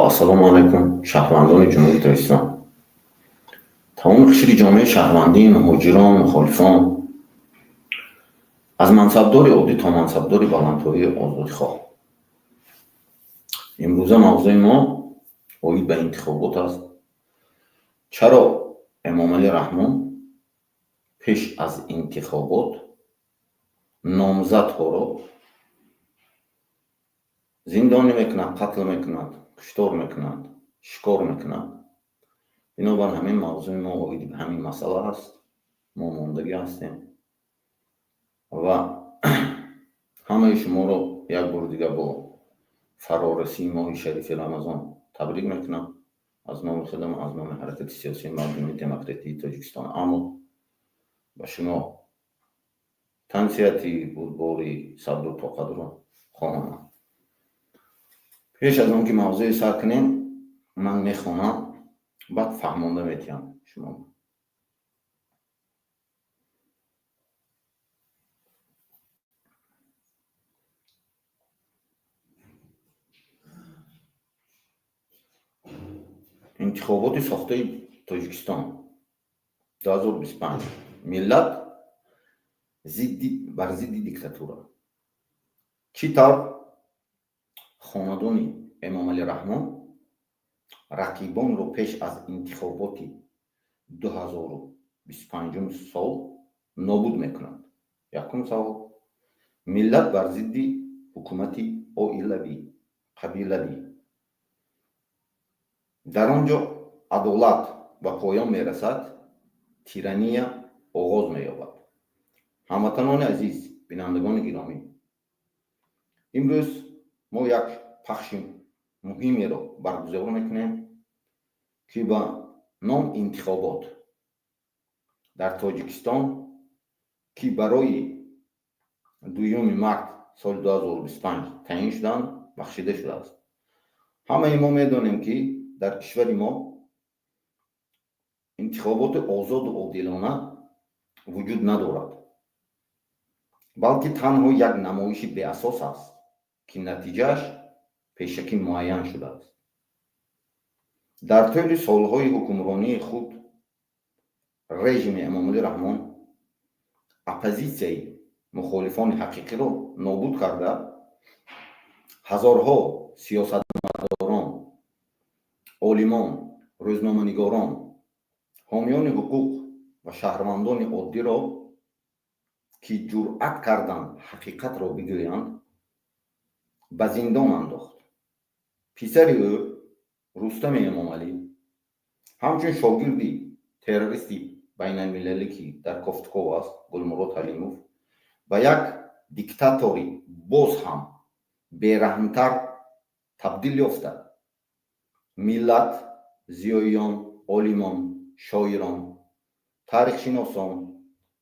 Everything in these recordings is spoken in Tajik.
Ассалому алайкум, шаҳрвандони Ҷумҳурии Тоҷикистон, тамоми қишри ҷомеаи шаҳрвандӣ, муҳоҷирон, мухолифон, аз мансабдори оддӣ то мансабдори баландпояи озодихоҳ. Имрӯза мавзӯи мо оид ба интихобот аст. Чаро Эмомалӣ Раҳмон пеш аз интихобот номзадҳоро зиндонӣ мекунад, қатл мекунад, куштор мекунад, шикор мекунад? Бинобар ҳамин мавзӯи мо оид ба ҳамин масъала аст. Мо мондагӣ ҳастем ва ҳамаи шуморо як бори дигар бо фарорасии моҳи шарифи Рамазон табрик мекунам аз номи худам, аз номи Ҳаракати сиёсии мардумии демократии Тоҷикистон. Аммо ба шумо тансиҳатӣ, бурдборӣ, сабру тоқатро хоҳонам. Пеш аз он ки мавзӯе сар кунем, ман мехонам, баъд фаҳмонда метиҳам шумо. Интихоботи сохтаи Тоҷикистон 2025. Миллат зидди бар зидди диктатура. Чӣ тавр хонадони Эмомалӣ Раҳмон рақибонро пеш аз интихоботи 2025 сол нобуд мекунад? Якум савол. Миллат бар зидди ҳукумати оилавӣ, қабилавӣ. Дар он ҷо адолат ба поён мерасад, тирания оғоз меёбад. Ҳамватанони азиз, бинандагони гиромӣ, имрӯз мо як пахши муҳимеро баргузор мекунем, ки ба ном интихобот дар Тоҷикистон, ки барои 2 март соли 2025 таъин шуданд, бахшида шудааст. Ҳамаи мо медонем, ки дар кишвари мо интихоботи озоду одилона вуҷуд надорад, балки танҳо як намоиши беасос аст, ки натиҷааш пешакӣ муайян шудааст. Дар тӯли солҳои ҳукмронии худ режими Эмомалӣ Раҳмон оппозитсияи мухолифони ҳақиқиро нобуд карда, ҳазорҳо сиёсатмадорон, олимон, рӯзноманигорон, ҳомиёни ҳуқуқ ва шаҳрвандони оддиро, ки ҷуръат карданд ҳақиқатро бигӯянд, ба зиндон андохт. Писари ӯ Рустами Эмомалӣ ҳамчун шогирди террористи байналмилалӣ, ки дар кофтуков аст, Гулмурод Ҳалимов, ба як диктатори боз ҳам бераҳмтар табдил ёфта, миллат, зиёиён, олимон, шоирон, таърихшиносон,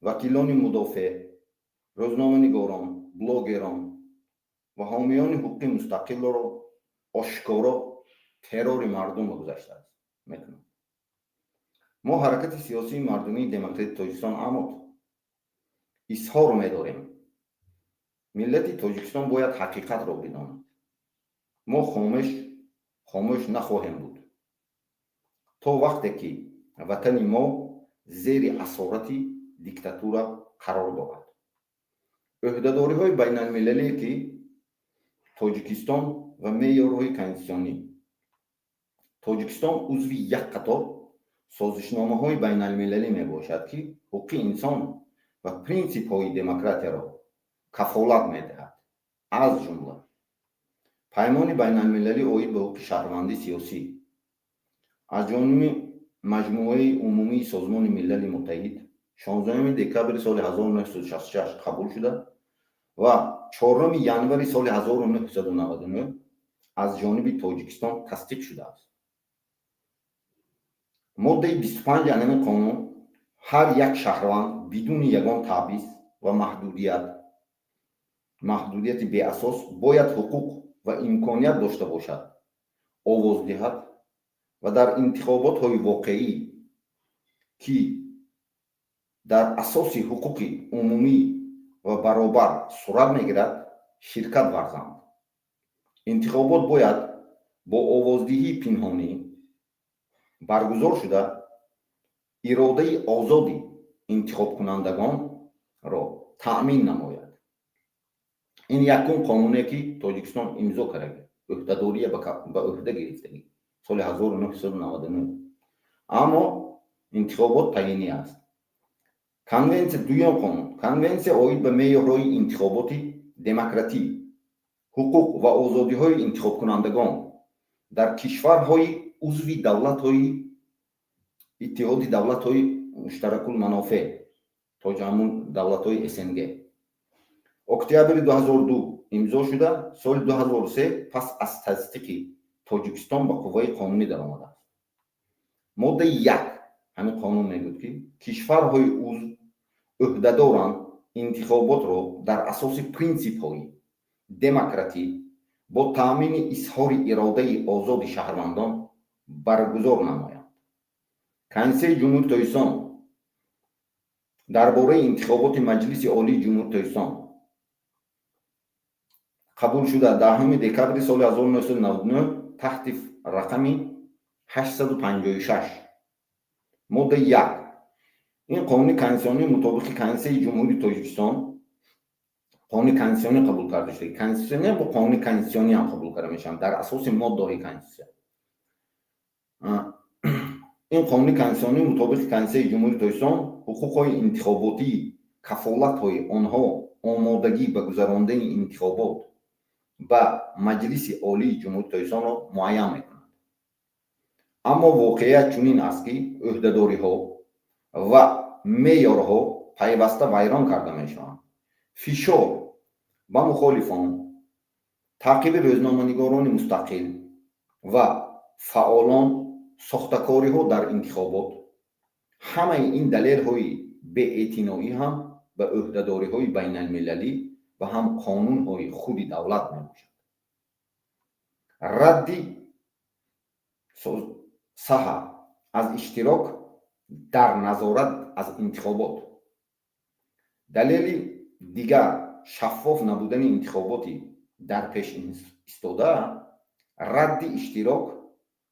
вакилони мудофеъ, рӯзноманигорон, блогерон ва ҳомиёни ҳуқуқи мустақилро ошкоро террори мардумро гузаштааст мекунад. Мо, Ҳаракати сиёсии мардумии демократии Тоҷикистон АМОД, изҳор медорем: миллати Тоҷикистон бояд ҳақиқатро бидонад. Мо хомӯш нахоҳем буд то вақте ки ватани мо зери асорати диктатура қарор дорад. Ӯҳдадориҳои байналмилалие ки Тоҷикистон ва меъёрҳои конститутсионӣ. Тоҷикистон узви як қатор созишномаҳои байналмилалӣ мебошад, ки ҳуқуқи инсон ва принсипҳои демократияро кафолат медиҳад, аз ҷумла Паймони байналмилалӣ оид ба ҳуқуқи шаҳрвандии сиёсӣ аз ҷониби Маҷмӯаи умумии Созмони Милали Муттаҳид 16 декабри соли 1966 қабул шуда ва 4 январи соли 1999 аз ҷониби Тоҷикистон тасдиқ шудааст. Моддаи 25 анами қонун: ҳар як шаҳрванд бидуни ягон таъбиз ва маҳдудияти беасос бояд ҳуқуқ ва имконият дошта бошад овоз диҳад ва дар интихоботҳои воқеӣ, ки дар асоси ҳуқуқи умумӣ ва баробар сурат мегирад, ширкат варзанд. Интихобот бояд Бо овоздиҳии пинҳонӣ баргузор шуда, иродаи озоди интихобкунандагонро таъмин намояд. Ин якум қонуне, ки Тоҷикистон имзо карда, ӯҳдадория ба ӯҳда гирифтагӣ соли 1999, аммо интихобот таъйинӣ аст. Конвенсия, дуюм қонун, Конвенсия оид ба меъёрҳои интихоботи демократӣ, ҳуқуқ ва озодиҳои интихобкунандагон дар кишварҳои узви давлатҳои Иттиҳоди давлатҳои муштаракулманофеъ, ҳамун давлатҳои СНГ, октябри 2002 имзо шуда, соли 2003 пас аз тасдиқи Тоҷикистон ба қувваи қонунӣ даромадааст. Моддаи 1 ҳамин қонун мегӯяд, ки кишварҳои узв ӯҳдадоранд интихоботро дар асоси принсипҳои демократӣ бо таъмини изҳори иродаи озоди шаҳрвандон баргузор намоянд. Конститутсияи Ҷумҳурии Тоҷикистон дар бораи интихоботи Маҷлиси Олии Ҷумҳурии Тоҷикистон, қабулшуда 10 декабри соли 1999 таҳти рақами 856, моддаи 1 ин қонуни конститутсионӣ мутобиқи Конститутсияи Ҷумҳурии Тоҷикистон, қонуни конститутсионӣ қабул карда шуда, конститутсионӣ бо қонуни конститутсионӣ ҳам қабул карда мешаванд дар асоси моддаҳои Конститутсия. Ин қонуни конститутсионӣ мутобиқи Конститутсияи Ҷумҳурии Тоҷикистон ҳуқуқҳои интихоботӣ, кафолатҳои онҳо, омодагӣ ба гузарондани интихобот ба Маҷлиси Олии Ҷумҳурии Тоҷикистонро муайян мекунад. Аммо воқеият чунин аст, ки ӯҳдадориҳо ва меъёрҳо пайваста вайрон карда мешаванд. Фишор ба мухолифон, таъқиби рӯзноманигорони мустақил ва фаъолон, сохтакориҳо дар интихобот — ҳамаи ин далелҳои беэътиноӣ ҳам ба ӯҳдадориҳои байналмилалӣ ва ҳам қонунҳои худи давлат мебошад. Радди САҲА аз иштирок дар назорат аз интихобот. Далели дигар шаффоф набудани интихоботи дар пеш истода радди иштирок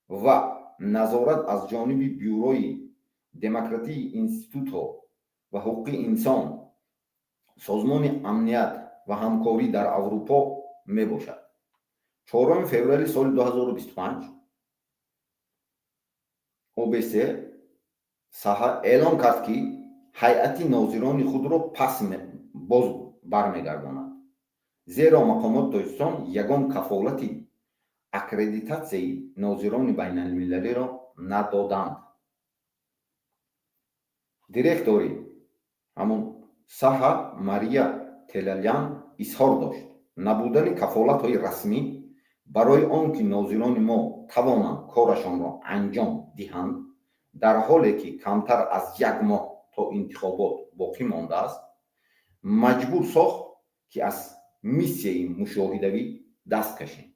ва назорат аз ҷониби Бюрои демократии институтҳо ва ҳуқуқи инсон Созмони амният ва ҳамкорӣ дар Аврупо мебошад. 4 феврали соли 2025 ОБСЕ САҲА эълон кард, ки ҳайати нозирони худро пас боз бармегардонад, зеро мақомоти Тоҷикистон ягон кафолати аккредитатсияи нозирони байналмилалиро надоданд. Директори ҳамун САҲА Мария Телалян изҳор дошт: «Набудани кафолатҳои расмӣ барои он ки нозирони мо тавонанд корашонро анҷом диҳанд, дар ҳоле ки камтар аз як моҳ то интихобот боқӣ мондааст, маҷбур сохт, ки аз миссияи мушоҳидавӣ даст кашем».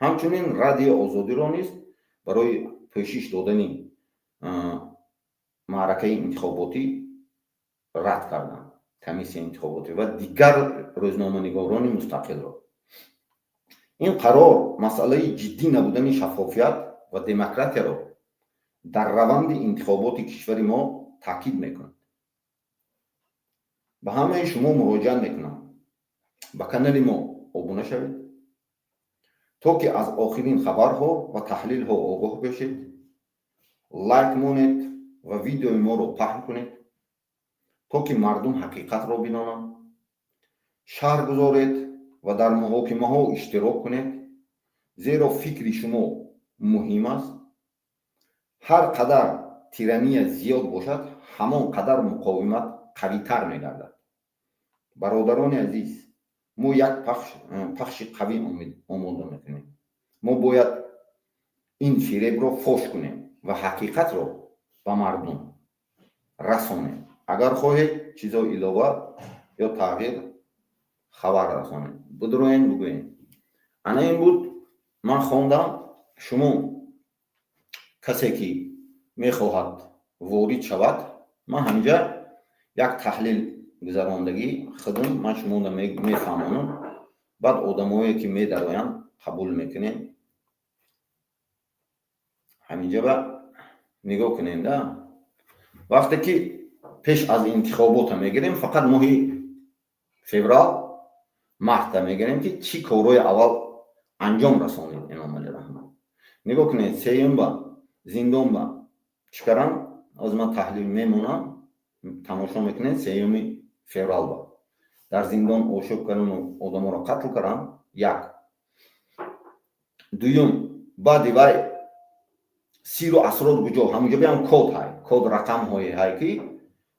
Ҳамчунин Радиои Озодиро низ барои пӯшиш додани маъракаи интихоботӣ рад карданд, комиссияи интихоботӣ ва дигар рӯзноманигорони мустақилро. Ин қарор масъалаи ҷиддӣ набудани шаффофият ва демократияро дар раванди интихоботи кишвари мо таъкид мекунад. Ба ҳамаи шумо муроҷиат мекунам: ба канали мо обуна шавед, то ки аз охирин хабарҳо ва таҳлилҳо огоҳ бошед. Лайк монед ва видеои моро паҳн кунед, то ки мардум ҳақиқатро бидонанд. Шарҳ гузоред ва дар муҳокимаҳо иштирок кунед, зеро фикри шумо муҳим аст. Ҳар қадар тирания зиёд бошад, ҳамон қадар муқовимат қавитар мегардад. Бародарони азиз, мо як пахши қавӣ омода мекунем. Мо бояд ин фиребро фош кунем ва ҳақиқатро ба мардум расонем. Агар хоҳед чизо илова ё тағйир, хабар расонед, бидроен, бигӯем. Ана ин буд, ман хондам. Шумо касе ки мехоҳад ворид шавад, ман ҳаминҷа як таҳлил гузарондагӣ худам ман шуморо мефаҳмонам. Баъд одамое ки медароянд, қабул мекунем. Ҳаминҷа ба нигоҳ кунед, да, вақте ки пеш аз интихобота мегирем, фақат моҳи феврал, марта мегирем, ки чӣ корҳои аввал анҷом расонид Эмомалӣ Раҳмон. Нигоҳ кунед, сеюм ба зиндон ба чӣ карам, ҳозир ман таҳлил мемонам, тамошо мекунед. 3-юми феврал ба дар зиндон ошӯб кардану одаморо қатл кардам, як. Дуюм, баъди вай сиру асрор куҷо? Ҳамунҷо биям, код ҳай, код рақамҳое ҳай, ки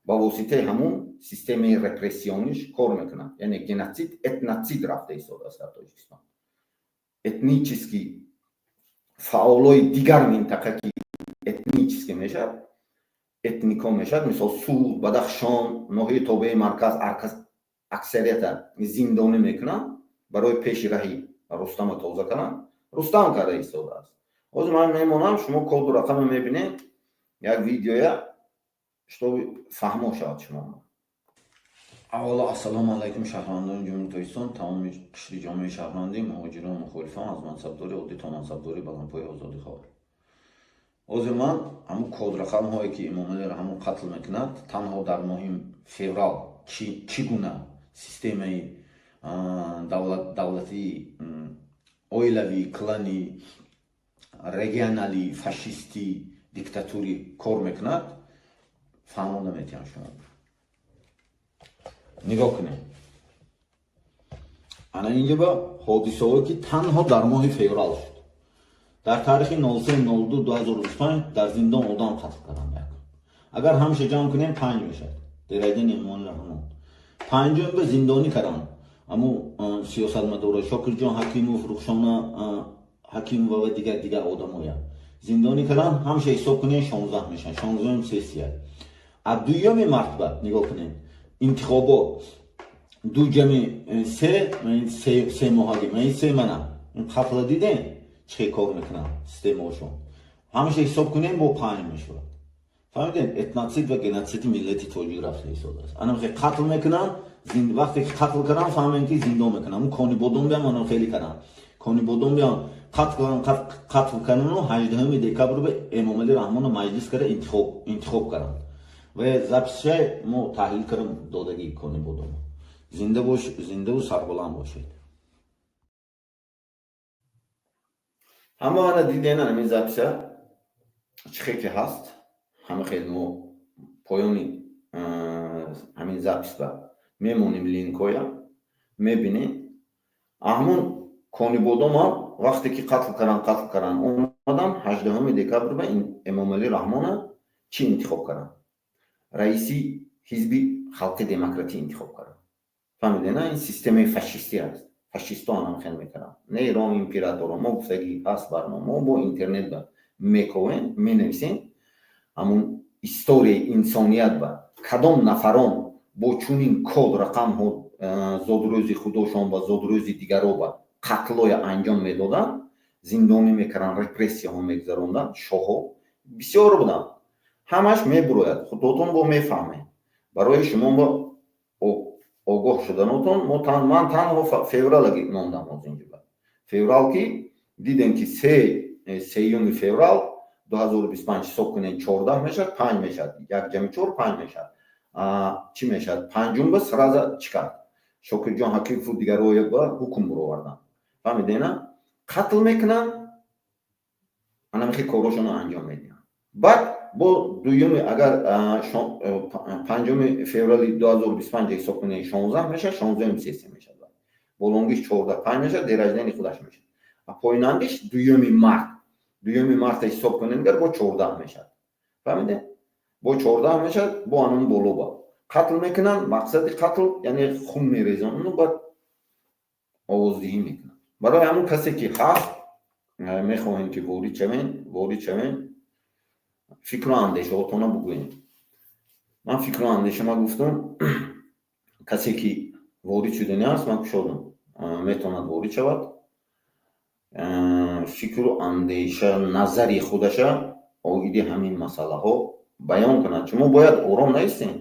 ба воситаи ҳамун системаи репрессиониш кор мекунад. Яъне геноцид, этноцид рафта истодааст дар Тоҷикистон. Этнический фаъолои дигар минтақа, ки этнический мешавад, этнико мешавад, мисол Суғд, Бадахшон, ноҳияи тобеи марказ, аксарията зиндонӣ мекунанд барои пеши раҳи Рустама тоза карданд. Рустам карда истодааст. Ҳозир ман мемонам, шумо коду рақама мебинед, як видеоя, чтобы фаҳмо шавад шумо. Аввало, ассалому алайкум, шаҳрвандони Ҷумҳурии Тоҷикистон, тамоми қишри ҷомеаи шаҳрвандӣ, муҳоҷирон, мухолифон, аз мансабдори оддӣ то мансабдори баландпояи озодихоҳ. Ҳозир ман ҳамун код рақамҳое, ки Эмомалӣ Раҳмон қатл мекунад, танҳо дар моҳи феврал чӣ гуна системаи давлатии оилавӣ, кланӣ, регионалӣ, фашистӣ, диктатурӣ кор мекунад, фаҳмонда метиҳам шумо. Нигоҳ кунед, ана инҷа ба ҳодисаҳое, ки танҳо дар моҳи феврал шуд. Дар таърихи 03.02.2025 дар зиндон одам қатл карданд, як. Агар ҳамаша ҷамъ кунем, панҷ мешавад. Дерайдани Эмомалӣ Раҳмон. Панҷум ба зиндонӣ карданд аммо сиёсатмадора Шокирҷон Ҳакимов, Рухшона Ҳакимова ва дигар одамоя зиндонӣ карданд. Ҳамаша ҳисоб кунем, 16 мешаванд, 16-уми сессия. А дуюми мартба нигоҳ кунем, интихобот, ду ҷами се, 3 моҳагӣ, се мана ин қатла дидем, чӣ хел кор мекунанд системаошон. Ҳамаша ҳисоб кунем, бо панҷ мешавад. Фаҳмидем, этноцид ва геноциди миллати тоҷик рафта истодааст. Ана хел қатл мекунанд. Вақте ки қатл карданд, фаҳмем, ки зиндон мекунанд. Конибодом биям, ана хеле карданд, Конибодом биям қатл кардану 18-уми декабр ба Эмомалӣ Раҳмонро маҷлис карда интихоб карданд ва записшай мо таҳлил кардам додагӣ Конибодом. Зинда бош, зиндаву сарбаланд бошед. Ҳама ана диден, ҳамин записа чӣ хел ки ҳаст, ҳама хел мо поёни ҳамин запис ба мемонем, линкоя мебинем. Ҳамун Конибодомам вақте ки қатл кардан омадан, 18-уми декабр ба Эмомалӣ Раҳмона чӣ интихоб карданд? Раиси Ҳизби Халқи Демократӣ интихоб карданд. Фаҳмидена, ин системаи фашистӣ аст. Фашистон ҳам хел мекарданд, Нерон императоро. Мо гуфтагӣ ҳаст барнома, мо бо интернет ба мековем, менависем, ҳамун историяи инсоният ба кадом нафарон бо чунин код рақамҳо зодрӯзи худошон ба зодрӯзи дигаро ба қатлоя анҷом медоданд, зиндонӣ мекарданд, репрессияҳо мегузаронданд, шоҳо бисёр буданд. Ҳамаш мебурояд, худотон бо мефаҳмед. Барои шумо бо огоҳ шуданотон ман танҳо феврала мондам. Ҳозир инҷо феврал ки дидем, ки 3-юми феврал 2025 ҳисоб кунед, 14 мешавад, панҷ мешавад, як ҷами чор панҷ мешавад. Чӣ мешавад? Панҷум ба сразу чӣ кард? Шокирҷон Ҳакимову дигарое ба ҳукм буроварданд. Фаҳмидена, қатл мекунанд, анамихи корошонро анҷом медиҳанд. Баъд бо дуюми, агар 5-уми феврали 2025 ҳисоб кунед, 16 мешавад, 16-уми сессия мешавад. Болонгиш 14, панҷ мешавад, день рождения худаш мешавад. Поинандиш дуюми март. 2-юми марта ҳисоб кунед, гар бо 14 мешавад. Фаҳмидед, бо 14 мешавад. Бо анун боло ба қатл мекунанд. Мақсади қатл, яъне хун мерезонну баъд овоздиҳӣ мекунанд. Барои ҳамун касе ки ҳаст, мехоҳем, ки ворид шавем, ворид шавем, фикру андешаҳотона бугӯем. Ман фикру андешама гуфтам. Касе ки ворид шудани аст, ман кушодам, метавонад ворид шавад, фикру андеша, назари худаша оиди ҳамин масъалаҳо баён кунад. Шумо бояд ором наистем,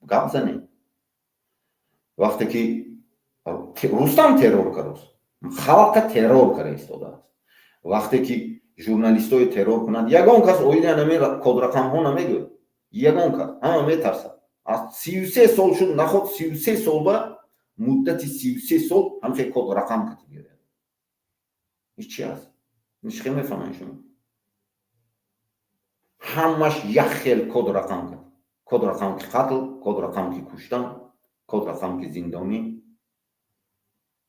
гап занем. Вақте ки Рустам террор кард, халқа террор карда истодааст. Вақте ки Журналистои террор кунад. Ягон кас оиди анами кодрақамҳо намегӯяд, ягон кас. Ҳама метарсад. Аз 33 сол шуд, наход 33 сол ба муддати 33 сол ҳамхе код рақам кати биёяд. Ин чи аст? Ин чӣ хел мефаҳмед шумо? Ҳамаш як хел код рақам кард: код рақам ки қатл, код рақам ки куштан, код рақам ки зиндонӣ,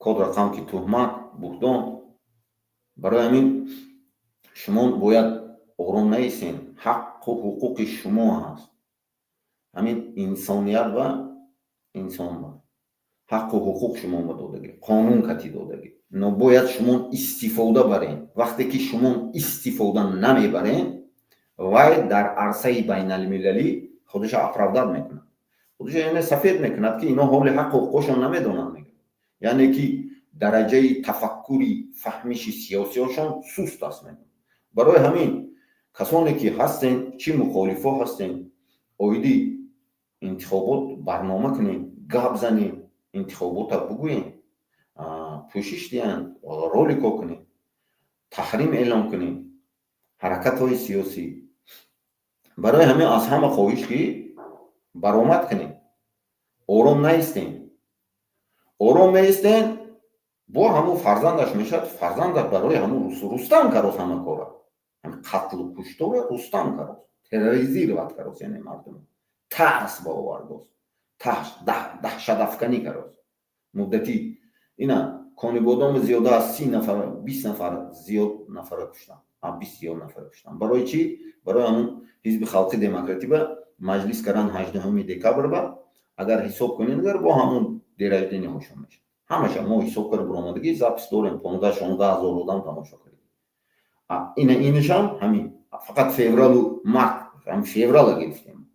код рақам ки туҳмат, буҳтон. Барои ҳамин шумо бояд ором наистен. Ҳаққу ҳуқуқи шумо ҳаст. Ҳамин инсоният ва инсон ба ҳаққу ҳуқуқ шумо ба додагӣ, қонун кати додагӣ, но бояд шумо истифода барен. Вақте ки шумо истифода намебарен, вай дар арсаи байналмилалӣ худашо оправдать мекунад, худашо яъне сафед мекунад, ки ино ҳоли ҳаққу ҳуқуқшон намедонанд, мегӯяд, яъне ки дараҷаи тафаккури, фаҳмиши сиёсиёшон суст аст, мегӯяд. Барои ҳамин касоне ки ҳастен, чӣ мухолифо ҳастен, оиди интихобот барнома кунем, гап занем, интихобота бугӯем, пӯшиш диҳанд, ролико кунем, таҳрим эълон кунем ҳаракатҳои сиёсӣ. Барои ҳамин аз ҳама хоҳиш, ки баромад кунем, ором наистем. Ором меистем, бо ҳамун фарзандаш мешавад. Фарзандаш барои ҳамун Рустам карос, ҳама кора, қатлу куштора Рустам карос, терроризировать карос, яъне мардум тарс ба овардост, даҳшатафканӣ карос. Муддати ина Конибодом зиёда аз 30 нафар, 20 нафар, зиёд нафара куштанд, 20 зиёд нафара куштанд. Барои чӣ? Барои ҳамун Ҳизби Халқи Демократӣ ба маҷлис кардан 18 декабр ба. Агар ҳисоб кунед, агар бо ҳамун день рождения ҳошон мешавад, ҳамаша мо ҳисоб карда буромадагӣ, запись дорем, 15-16 ҳазор одам тамошо кардем. Ина инашам ҳамин фақат февралу март, феврала гирифтем.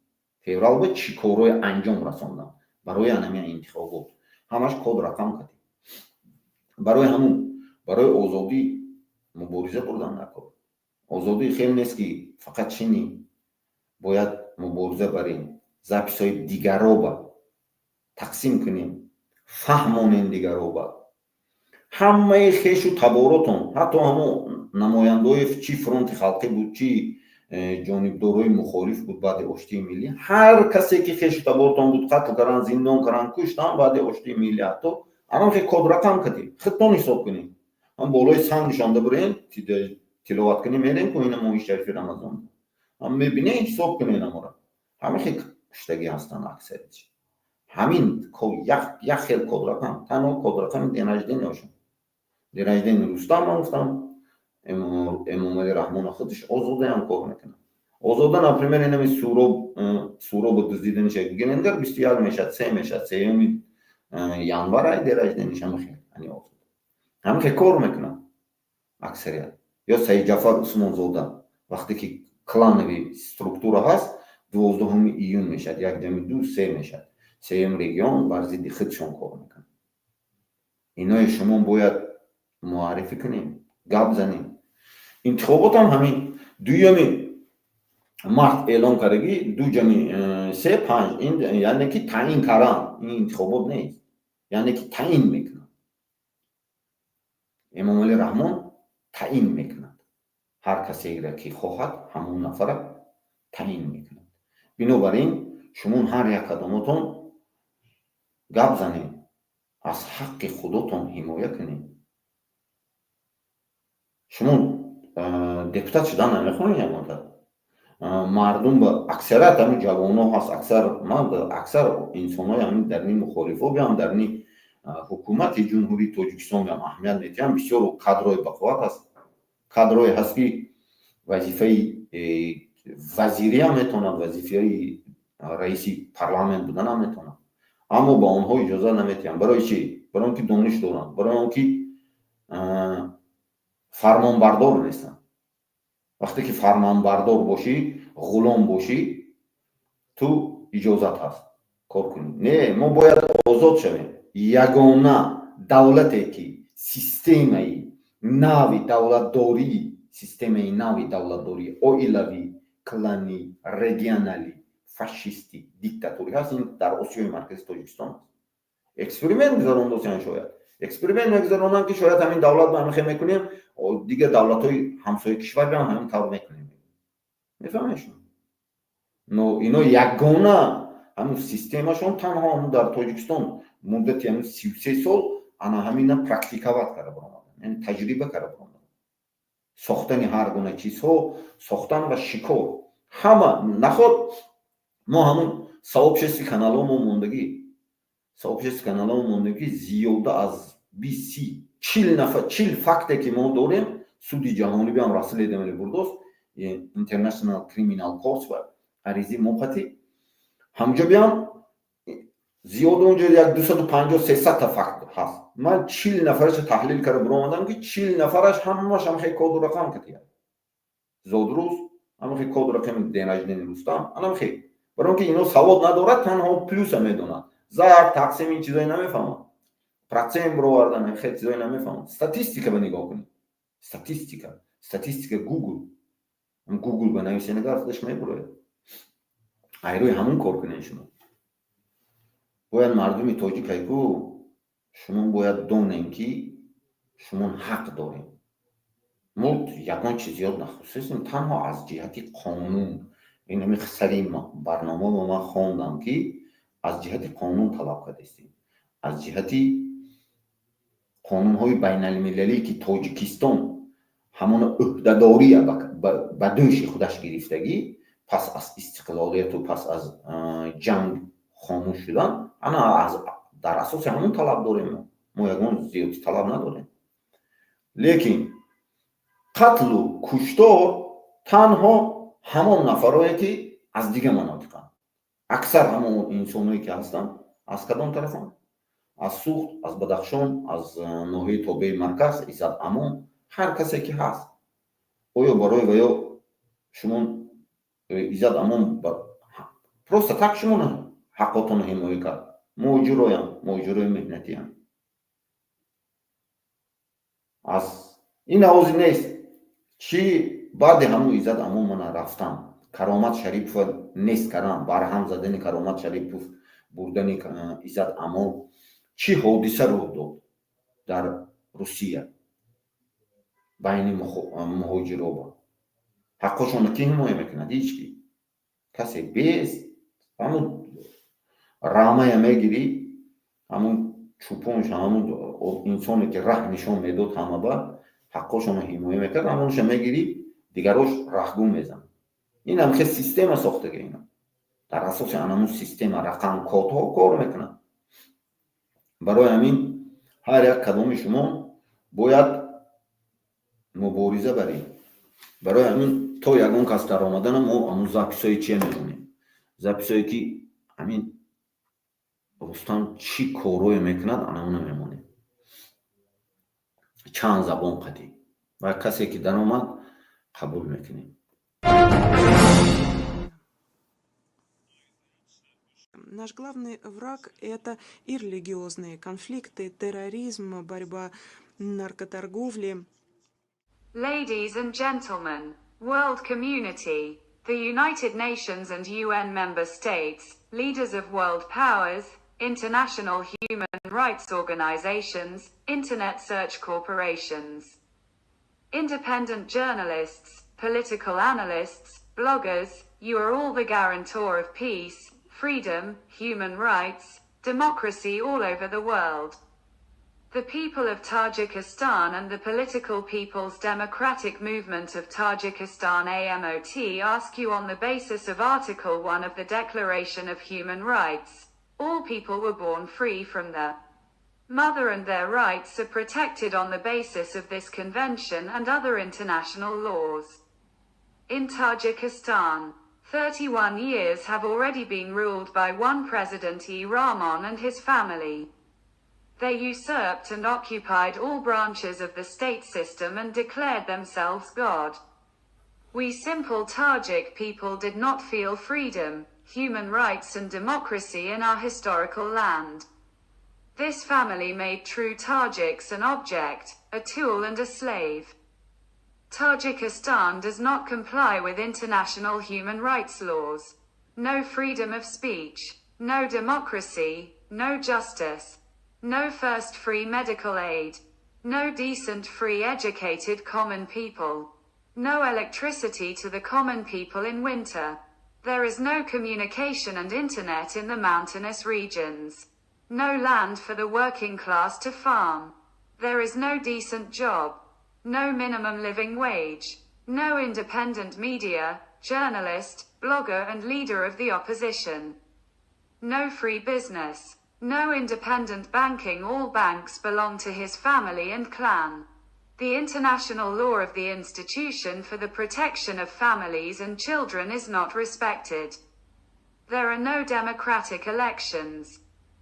Феврал ба чӣ корҳое анҷом расондам барои анамин интихобот? Ҳамаш код рақам кардем. Барои ҳамун барои озодӣ мубориза бурдан накор. Озодӣ хел нест, ки фақат чини бояд мубориза барем, запись ҳои дигароба тақсим кунем, фаҳмонем дигароба. Ҳамаи хешу таборотон, ҳатто ҳамон намояндаҳои чи Фронти Халқӣ буд, чи ҷонибдорои мухолиф буд, баъди оштии миллӣ ҳар касе ки хешу таборотон буд, қатл кардан, зиндон кардан, куштан. Баъди оштии миллӣ ҳатто анам хе код рақам кардем. Худтон ҳисоб кунем, ҳам болои санг нишонда бурем, тиловат кунем, мерем ку ина моҳи шарифи Рамазон, ҳам мебинем, ҳисоб кунем амора. Ҳама хе куштагӣ ҳастанд аксариятш. Ҳамин як хел код рақам, танҳо код рақами день рождения ошон, день рождения Рустам. Ман гуфтам, Эмомалӣ Раҳмона худаш Озодаам кор мекунад. Озода, например, инами Суроб, Суробо дуздиданиша гирендер, 21 мешад, се мешад, 3 январ ай день рождения ш. Ҳама хел ани Озода ҳама хел кор мекунад аксарият. Ё Саидҷафар Усмонзода, вақте ки клановый структура ҳаст, 12 июн мешавад, як ҷами ду се мешавад, сеюм регион бар зидди худшон кор мекунад. Иное шумо бояд муаррифӣ кунем, гап занем. Интихоботам ҳамин 2 март эълон кардагӣ, ду ҷами се панҷ, ин яъне ки таъин кардан, ин интихобот нест, яъне ки таъин мекунад. Эмомалӣ Раҳмон таъин мекунад, ҳар касеро ки хоҳад, ҳамон нафара таъин мекунад. Бинобар ин шумо ҳар як кадомотон гап занед, аз ҳаққи худотон ҳимоя кунед. Шумо депутат шудан намехоҳед? Ягонта мардум ба аксарият ҳамин ҷавонҳо ҳаст. Аксар ман аксар инсонҳои ҳамин дарни мухолифо биам, дарни ҳукумати Ҷумҳурии Тоҷикистон биам аҳамият метиҳам. Бисёр кадрҳои бақувват ҳаст, кадрҳое ҳаст, ки вазифаи вазириам метавонад, вазифаи раиси парламент буданам метавонад, аммо ба онҳо иҷоза наметиҳам. Барои чӣ? Барои он ки дониш доранд, барои он ки фармонбардор нестанд. Вақте ки фармонбардор бошӣ, ғулом бошӣ, ту иҷозат ҳаст кор кунӣ. Не, мо бояд озод шавем. Ягона давлате ки системаи нави давлатдорӣ, системаи нави давлатдорӣ, оилавӣ, кланӣ, регионалӣ, фашистӣ, диктатурӣ ҳаст, ин дар Осиёи Маркази Тоҷикистон аст. Эксперимент гузарондосиян шояд. Эксперимент мегузаронанд, ки шояд ҳамин давлат ба ҳамин хел мекунем, дигар давлатҳои ҳамсояи кишвар биам ҳамин тавр мекунем. Мефаҳмед шумо? Но ино ягона ҳамун системашон танҳо ҳамун дар Тоҷикистон муддати ҳамун 33 сол ана ҳамина практиковать карда баромадан, яъне таҷриба карда баромадан. Сохтани ҳар гуна чизҳо, сохтан ва шикор ҳама наход. Мо ҳамун сообщество каналҳо мо мондагӣ, сообщество каналҳо мондагӣ, зиёда аз 20, 30, 40 нафар, 40 факте, ки мо дорем, суди ҷаҳонӣ биам расследование бурдост, International Criminal Court ва аризӣ моқати ҳамҷо биам зиёда, онҷо як 250, 300-та факт ҳаст. Ман 40 нафараша таҳлил карда биромадам, ки 40 нафараш ҳамаш ҳамхел коду рақам катия, зодрӯз ҳамахел коду рақами, день рождения Рустам анамхел. Барои он ки ино савод надорад, танҳо плюса медонад, зарб, тақсим, ин чизое намефаҳмад, процент бировардан, хел чизое намефаҳмад. Статистика ба нигоҳ кунед, статистика, статистика, Гугл, Гугл ба нависед, агар худаш мебурояд. Айрӯи ҳамун кор кунед. Шумо бояд, мардуми тоҷик, айку шумо бояд донем, ки шумо ҳақ дорем. Мо ягон чиз зиёд нахостем, танҳо аз ҷиҳати қонун. Ин ҳамин сари барнома ман хондам, ки аз ҷиҳати қонун талаб кардастем, аз ҷиҳати қонунҳои байналмилалӣ, ки Тоҷикистон ҳамон ӯҳдадория ба дӯши худаш гирифтагӣ пас аз истиқлолияту пас аз ҷанг хомӯш шудан, ана дар асоси ҳамон талаб дорем. Мо ягон зиёдӣ талаб надорем, лекин қатлу куштор танҳо ҳамон нафарое, ки аз дигар манотиқанд. Аксар ҳамон инсоное, ки ҳастанд, аз кадом тарафанд? Аз Суғд, аз Бадахшон, аз ноҳияи тобеи марказ, Иззат Амон, ҳар касе ки ҳаст. Оё барои ваё шумо Иззат Амон просто так шумо ҳаққотонро ҳимоя кард? Муҳоҷироям, муҳоҷирои меҳнатиям. Аз ин овози нест. Чӣ баъди ҳамун Иззат Амон мана рафтам, Каромат Шарипова нест кардам, барҳам задани Каромат Шарипов, бурдани Иззат Амон, чӣ ҳодиса рух дод дар Русия байни муҳоҷироба? Ҳаққошонро кӣ ҳимоя мекунад? Ҳеҷ ки, касе бес. Ҳамун рамая мегирӣ, ҳамун чӯпонша, ҳамун инсоне, ки раҳ нишон медод, ҳамаба ҳаққошонро ҳимоя мекард, ҳамонша мегирӣ, дигарош раҳгум мезанад. Ин ҳам хел система сохтага. Ина дар асоси анамун система рақам кодҳо кор мекунад. Барои ҳамин ҳар як кадоми шумо бояд мубориза баред. Барои ҳамин то ягон кас даромадана мо ҳамун записҳои чия мемонем, записҳое, ки ҳамин Рустам чӣ корое мекунад, анамуна мемонем, чанд забон қадӣ, ва касе ки даромад, қабул мекунем. Наш главный враг – это и религиозные конфликты, терроризм, борьба наркоторговли. Ladies and gentlemen, world community, the United Nations and UN member states, leaders of world powers, international human rights organizations, internet search corporations, independent journalists, political analysts, bloggers, you are all the guarantor of peace, freedom, human rights, democracy all over the world. The people of Tajikistan and the political People's Democratic Movement of Tajikistan AMOT ask you on the basis of Article 1 of the Declaration of Human Rights. All people were born free from the mother and their rights are protected on the basis of this convention and other international laws. In Tajikistan, 31 years have already been ruled by one President E. Rahmon and his family. They usurped and occupied all branches of the state system and declared themselves God. We simple Tajik people did not feel freedom, human rights and democracy in our historical land. This family made true Tajiks an object, a tool and a slave. Tajikistan does not comply with international human rights laws. No freedom of speech, no democracy, no justice. No first free medical aid. No decent free educated common people. No electricity to the common people in winter. There is no communication and internet in the mountainous regions. No land for the working class to farm. There is no decent job. No minimum living wage. No independent media, journalist, blogger and leader of the opposition. No free business. No independent banking. All banks belong to his family and clan. The international law of the institution for the protection of families and children is not respected. There are no democratic elections.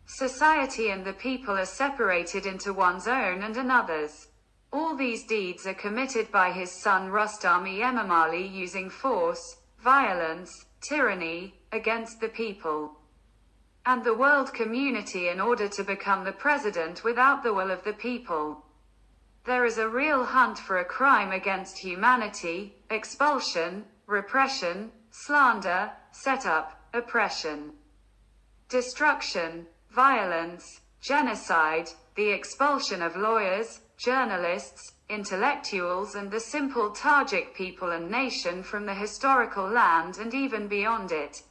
Society and the people are separated into one's own and another's. All these deeds are committed by his son Rustami Emomali using force, violence, tyranny, against the people and the world community in order to become the president without the will of the people. There is a real hunt for a crime against humanity, expulsion, repression, slander, setup, oppression, destruction, violence, genocide, the expulsion of lawyers, journalists, intellectuals and the simple Tajik people and nation from the historical land and even beyond it.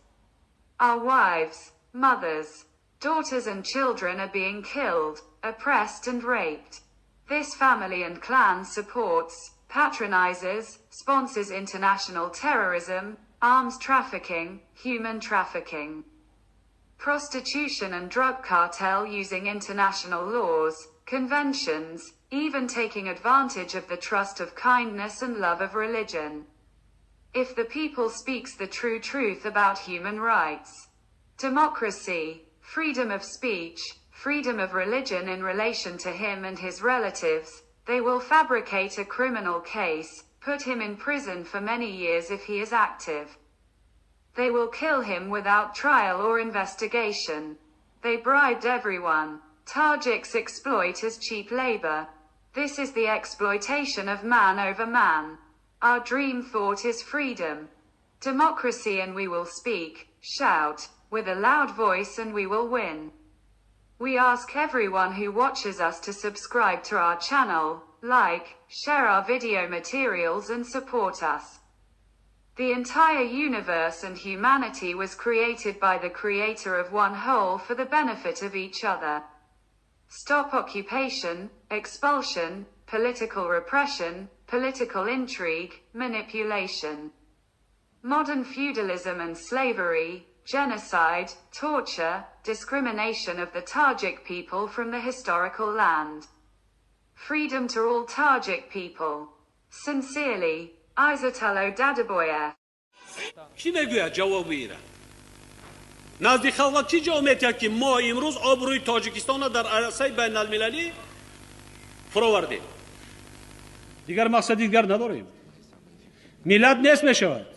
Our wives, mothers, daughters and children are being killed, oppressed and raped. This family and clan supports, patronizes, sponsors international terrorism, arms trafficking, human trafficking, prostitution and drug cartel using international laws, conventions, even taking advantage of the trust of kindness and love of religion. If the people speaks the true truth about human rights, democracy, freedom of speech, freedom of religion in relation to him and his relatives, they will fabricate a criminal case, put him in prison for many years if he is active. They will kill him without trial or investigation. They bribed everyone. Tajiks exploit as cheap labor. This is the exploitation of man over man. Our dream thought is freedom, democracy, and we will speak, shout, with a loud voice, and we will win. We ask everyone who watches us to subscribe to our channel, like, share our video materials and support us. The entire universe and humanity was created by the creator of one whole for the benefit of each other. Stop occupation, expulsion, political repression, political intrigue, manipulation, modern feudalism and slavery, genocide, torture, discrimination of the Tajik people from the historical land. Freedom to all Tajik people. Sincerely, Izatullo Dadaboyev. Кӣ мегӯяд ҷавоби ира? Назди халқ чӣ ҷавоб метиҳад, ки мо имрӯз обрӯи Тоҷикистонро дар арсаи байналмилалӣ фуровардем? Дигар мақсади дигар надорем. Миллат нест мешавад,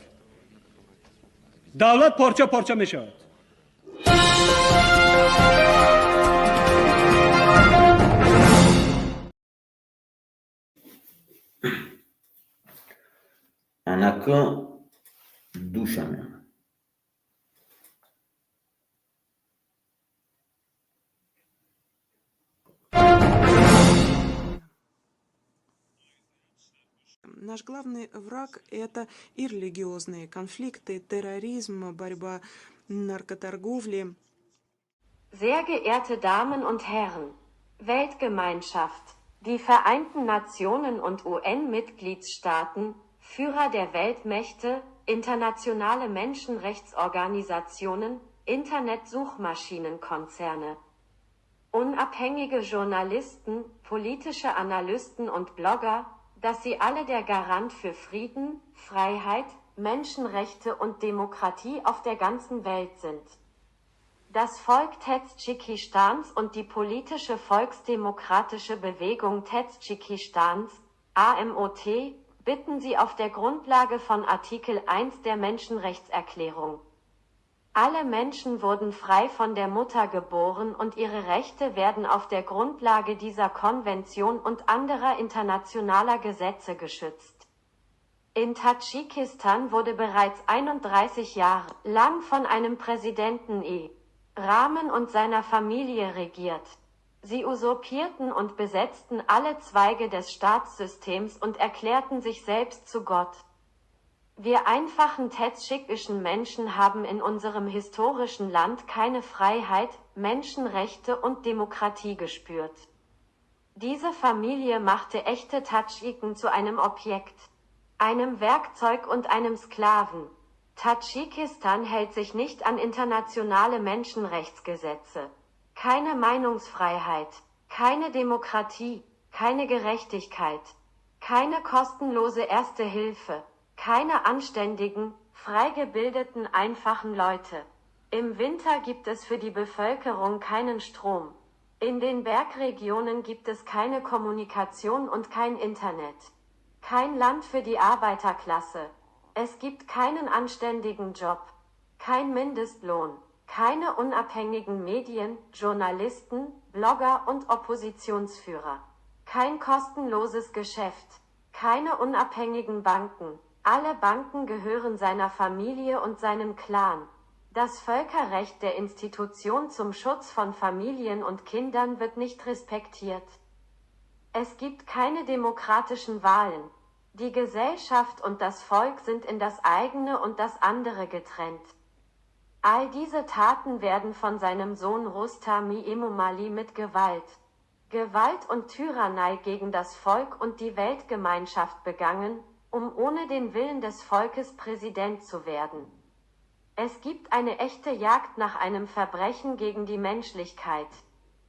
давлат порча порча мешавад. Анака душа меомад. Наш главный враг – это и религиозные конфликты, терроризм, борьба наркоторговли. Sehr geehrte Damen und Herren, Weltgemeinschaft, die Vereinten Nationen und UN-Mitgliedstaaten, Führer der Weltmächte, internationale Menschenrechtsorganisationen, Internetsuchmaschinenkonzerne, unabhängige Journalisten, politische Analysten und Blogger, dass sie alle der Garant für Frieden, Freiheit, Menschenrechte und Demokratie auf der ganzen Welt sind. Das Volk Tadschikistans und die politische Volksdemokratische Bewegung Tadschikistans, AMOT, bitten Sie auf der Grundlage von Artikel 1 der Menschenrechtserklärung. Alle Menschen wurden frei von der Mutter geboren und ihre Rechte werden auf der Grundlage dieser Konvention und anderer internationaler Gesetze geschützt. In Tadschikistan wurde bereits 31 Jahre lang von einem Präsidenten E. Rahmen und seiner Familie regiert. Sie usurpierten und besetzten alle Zweige des Staatssystems und erklärten sich selbst zu Gott. Wir einfachen tadschikischen Menschen haben in unserem historischen Land keine Freiheit, Menschenrechte und Demokratie gespürt. Diese Familie machte echte Tadschiken zu einem Objekt, einem Werkzeug und einem Sklaven. Tadschikistan hält sich nicht an internationale Menschenrechtsgesetze. Keine Meinungsfreiheit, keine Demokratie, keine Gerechtigkeit, keine kostenlose Erste Hilfe, keine anständigen, frei gebildeten, einfachen Leute. Im Winter gibt es für die Bevölkerung keinen Strom. In den Bergregionen gibt es keine Kommunikation und kein Internet. Kein Land für die Arbeiterklasse. Es gibt keinen anständigen Job. Kein Mindestlohn. Keine unabhängigen Medien, Journalisten, Blogger und Oppositionsführer. Kein kostenloses Geschäft. Keine unabhängigen Banken. Alle Banken gehören seiner Familie und seinem Clan. Das Völkerrecht der Institution zum Schutz von Familien und Kindern wird nicht respektiert. Es gibt keine demokratischen Wahlen. Die Gesellschaft und das Volk sind in das eigene und das andere getrennt. All diese Taten werden von seinem Sohn Rustami Emomali mit Gewalt, Gewalt und Tyrannei gegen das Volk und die Weltgemeinschaft begangen, um ohne den Willen des Volkes Präsident zu werden. Es gibt eine echte Jagd nach einem Verbrechen gegen die Menschlichkeit.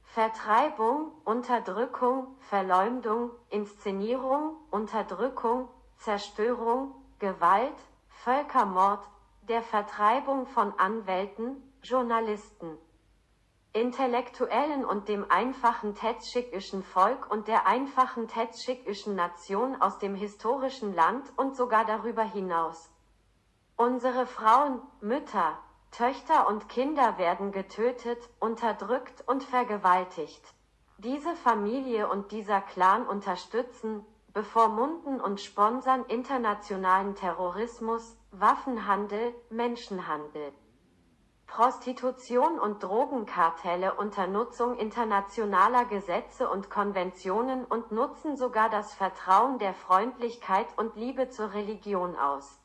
Vertreibung, Unterdrückung, Verleumdung, Inszenierung, Unterdrückung, Zerstörung, Gewalt, Völkermord, der Vertreibung von Anwälten, Journalisten, Intellektuellen und dem einfachen tadschikischen Volk und der einfachen tadschikischen Nation aus dem historischen Land und sogar darüber hinaus. Unsere Frauen, Mütter, Töchter und Kinder werden getötet, unterdrückt und vergewaltigt. Diese Familie und dieser Clan unterstützen, bevormunden und sponsern internationalen Terrorismus, Waffenhandel, Menschenhandel, Prostitution und Drogenkartelle unter Nutzung internationaler Gesetze und Konventionen und nutzen sogar das Vertrauen der Freundlichkeit und Liebe zur Religion aus.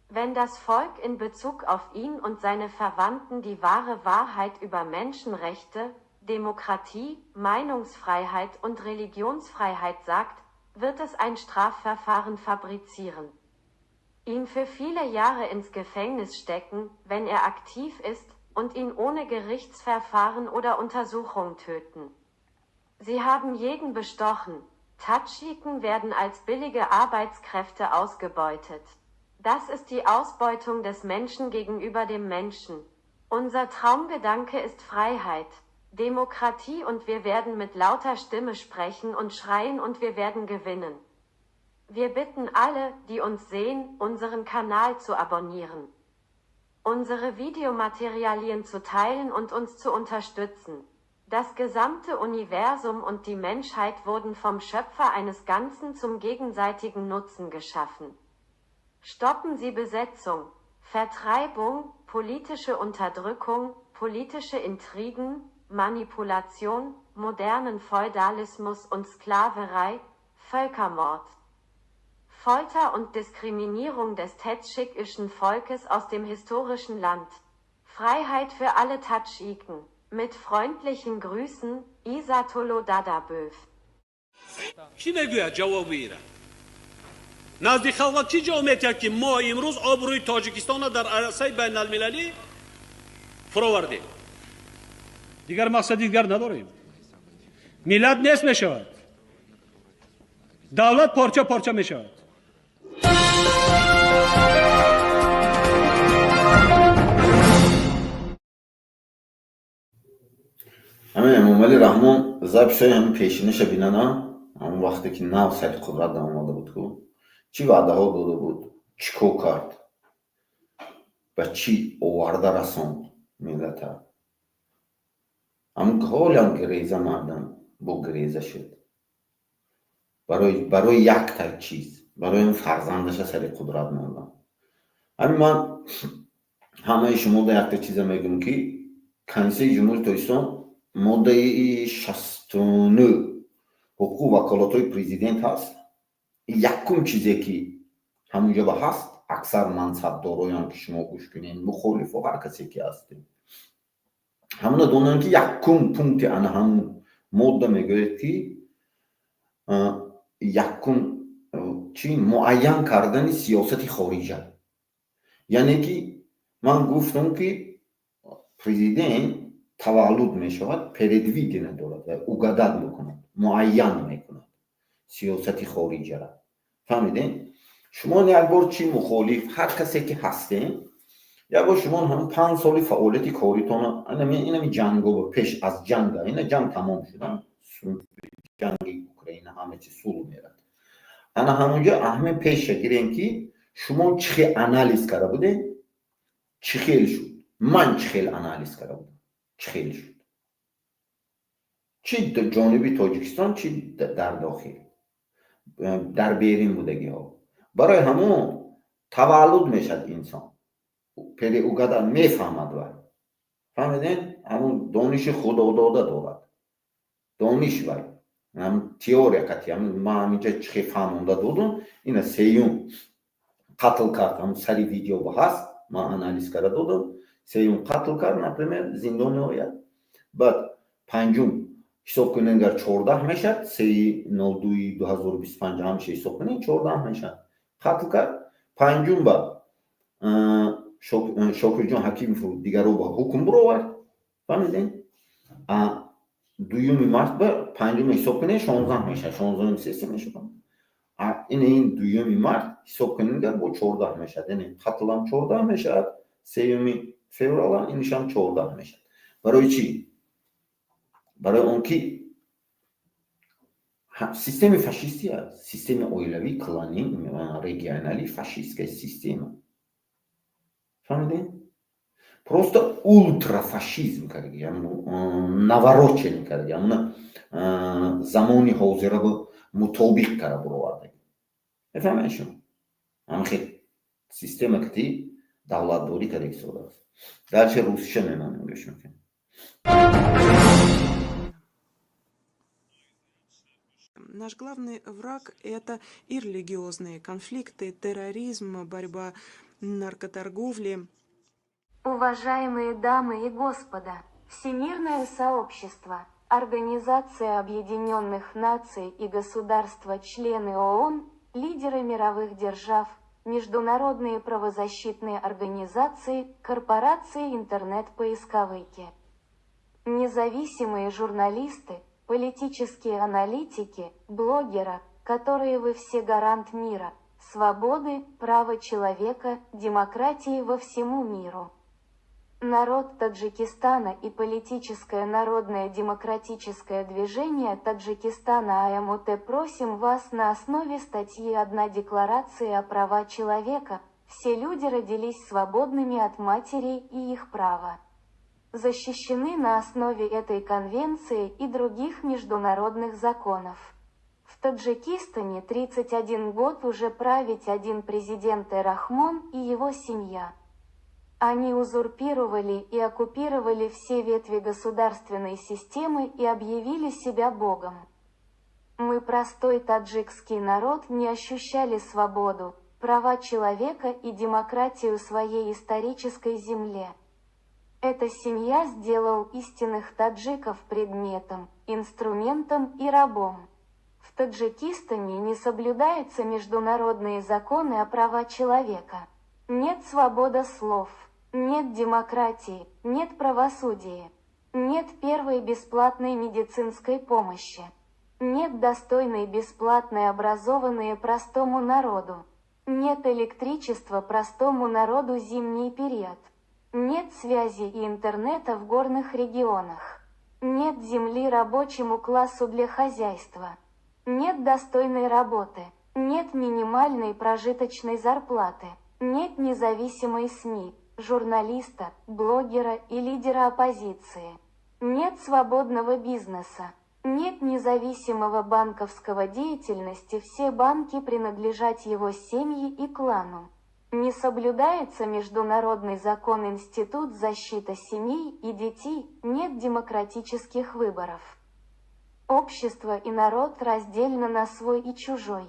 Wenn das Volk in Bezug auf ihn und seine Verwandten die wahre Wahrheit über Menschenrechte, Demokratie, Meinungsfreiheit und Religionsfreiheit sagt, wird es ein Strafverfahren fabrizieren. Ihn für viele Jahre ins Gefängnis stecken, wenn er aktiv ist, und ihn ohne Gerichtsverfahren oder Untersuchung töten. Sie haben jeden bestochen. Tadschiken werden als billige Arbeitskräfte ausgebeutet. Das ist die Ausbeutung des Menschen gegenüber dem Menschen. Unser Traumgedanke ist Freiheit, Demokratie und wir werden mit lauter Stimme sprechen und schreien und wir werden gewinnen. Wir bitten alle, die uns sehen, unseren Kanal zu abonnieren, unsere Videomaterialien zu teilen und uns zu unterstützen. Das gesamte Universum und die Menschheit wurden vom Schöpfer eines Ganzen zum gegenseitigen Nutzen geschaffen. Stoppen Sie Besetzung, Vertreibung, politische Unterdrückung, politische Intrigen, Manipulation, modernen Feudalismus und Sklaverei, Völkermord, Folter und Diskriminierung des tadschikischen Volkes aus dem historischen Land. Freiheit für alle Tadschiken. Mit freundlichen Grüßen, Isatolo Dadaböv. Чӣ мегӯяд ҷавоби ира? Назди халқ чӣ ҷавоб метиҳад, ки мо имрӯз обрӯи Тоҷикистонро дар арсаи байналмилалӣ фуровардем? Дигар мақсади дигар надорем. Миллат нест мешавад, давлат порча порча мешавад. Ҳамин Эмомалӣ Раҳмон записҳои ҳамин пешинаша бинана, ҳамон вақте ки нав сари қудрат омада буд ку, чӣ ваъдаҳо дода буд, чӣ кор кард, ба чӣ оварда расонд миллата. Ҳамун ҳолиам гиреза мардам бо гиреза шуд барои якта чиз, барои ҳамин фарзандаша сари қудрат мондан. Ҳамин ман ҳамаи шумода якта чиза мегӯм, ки Конститутсияи Ҷумҳурии Тоҷикистон Моддаи 69 ҳуқуқу ваколатҳои президент ҳаст. Якум чизе, ки ҳамунҷо ба ҳаст, аксар мансабдороям, ки шумо гӯш кунед, мухолифо, ҳар касе ки ҳастем, ҳамуна донанд, ки якум пункти ана ҳамун модда мегӯяд, ки якум чи муайян кардани сиёсати хориҷа. Яъне ки ман гуфтам, ки президент таваллуд мешавад, предвидение дорад ва угадать мекунад, муайян мекунад сиёсати хориҷара. Фаҳмидем? Шумо як бор, чи мухолиф, ҳар касе ки ҳастем, як бор шумо ҳам 5 соли фаъолияти коритона, инами ҷанго, пеш аз ҷанга, ина ҷанг тамом шуда, ҷанги Украина, ҳама чи сулҳ мерад, ана ҳамунҷо ҳамин пеша гирем, ки шумо чӣ хел анализ карда будем, чӣ хел шуд, ман чӣ хел анализ карда будам, чӣ хел шуд, чӣ ҷониби Тоҷикистон, чӣ дар дохил, дар берин будагиҳо. Барои ҳамун таваллуд мешавад инсон, предугадать мефаҳмад вай. Фаҳмидем? Ҳамун дониши худодода дорад, дониш вай теория кати. Ман ҳаминҷа чӣ хел фаҳмонда додум. Ина сеюм қатл кард, ҳамун сари видео ба ҳаст, ман анализ карда додам. Сеюм қатл кард, например, зиндон меояд. Баъд панҷум ҳисоб кунед, агар 14 мешавад, 3.02.2025 ҳамеша ҳисоб кунед, 14 мешавад. Қатл кард, панҷум ба Шокирҷон Ҳакимову дигаро ба ҳукм буровард. Фаҳмидем? Дуюми март ба панҷуми ҳисоб кунед, 16 мешавад, 16-уми сессия мешавад. Ин дуюми март ҳисоб кунед, агар бо 14 мешавад, яъне қатлам 14 мешавад, сеюми февралам инишам 14 мешавад. Барои чӣ? Барои он ки системаи фашистӣ аст, системаи оилавӣ, кланӣ, регионалӣ, фашистская система. Фаҳмидем? Просто ультрафашизм кардаги, навороченный кардаги, ҳамуна замони ҳозира мутобиқ карда буровардаги. Мефаҳмед шумо? Ҳамин система кати давлатдорӣ карда истодааст. Дальше русиша мемонем, гӯш мекунем. Наш главный враг – это и религиозные конфликты, терроризм, борьба наркоторговли. Уважаемые дамы и господа, Всемирное сообщество, Организация Объединенных Наций и государства-члены ООН, лидеры мировых держав, международные правозащитные организации, корпорации интернет-поисковики, независимые журналисты, политические аналитики, блогеры, которые вы все гарант мира, свободы, права человека, демократии во всему миру. Народ Таджикистана и политическое народное демократическое движение Таджикистана АМУТ просим вас на основе статьи 1 Декларации о правах человека: все люди родились свободными от матери и их права защищены на основе этой конвенции и других международных законов. В Таджикистане 31 год уже править один президент Рахмон и его семья. Они узурпировали и оккупировали все ветви государственной системы и объявили себя Богом. Мы, простой таджикский народ, не ощущали свободу, права человека и демократию своей исторической земле. Эта семья сделал истинных таджиков предметом, инструментом и рабом. В Таджикистане не соблюдаются международные законы о правах человека. Нет свободы слов, нет демократии, нет правосудия, нет первой бесплатной медицинской помощи, нет достойной бесплатной образованные простому народу, нет электричества простому народу зимний период, нет связи и интернета в горных регионах, нет земли рабочему классу для хозяйства, нет достойной работы, нет минимальной прожиточной зарплаты, нет независимой СМИ, журналиста, блогера и лидера оппозиции. Нет свободного бизнеса. Нет независимого банковского деятельности, все банки принадлежат его семье и клану. Не соблюдается международный закон, институт защиты семей и детей, нет демократических выборов. Общество и народ раздельно на свой и чужой.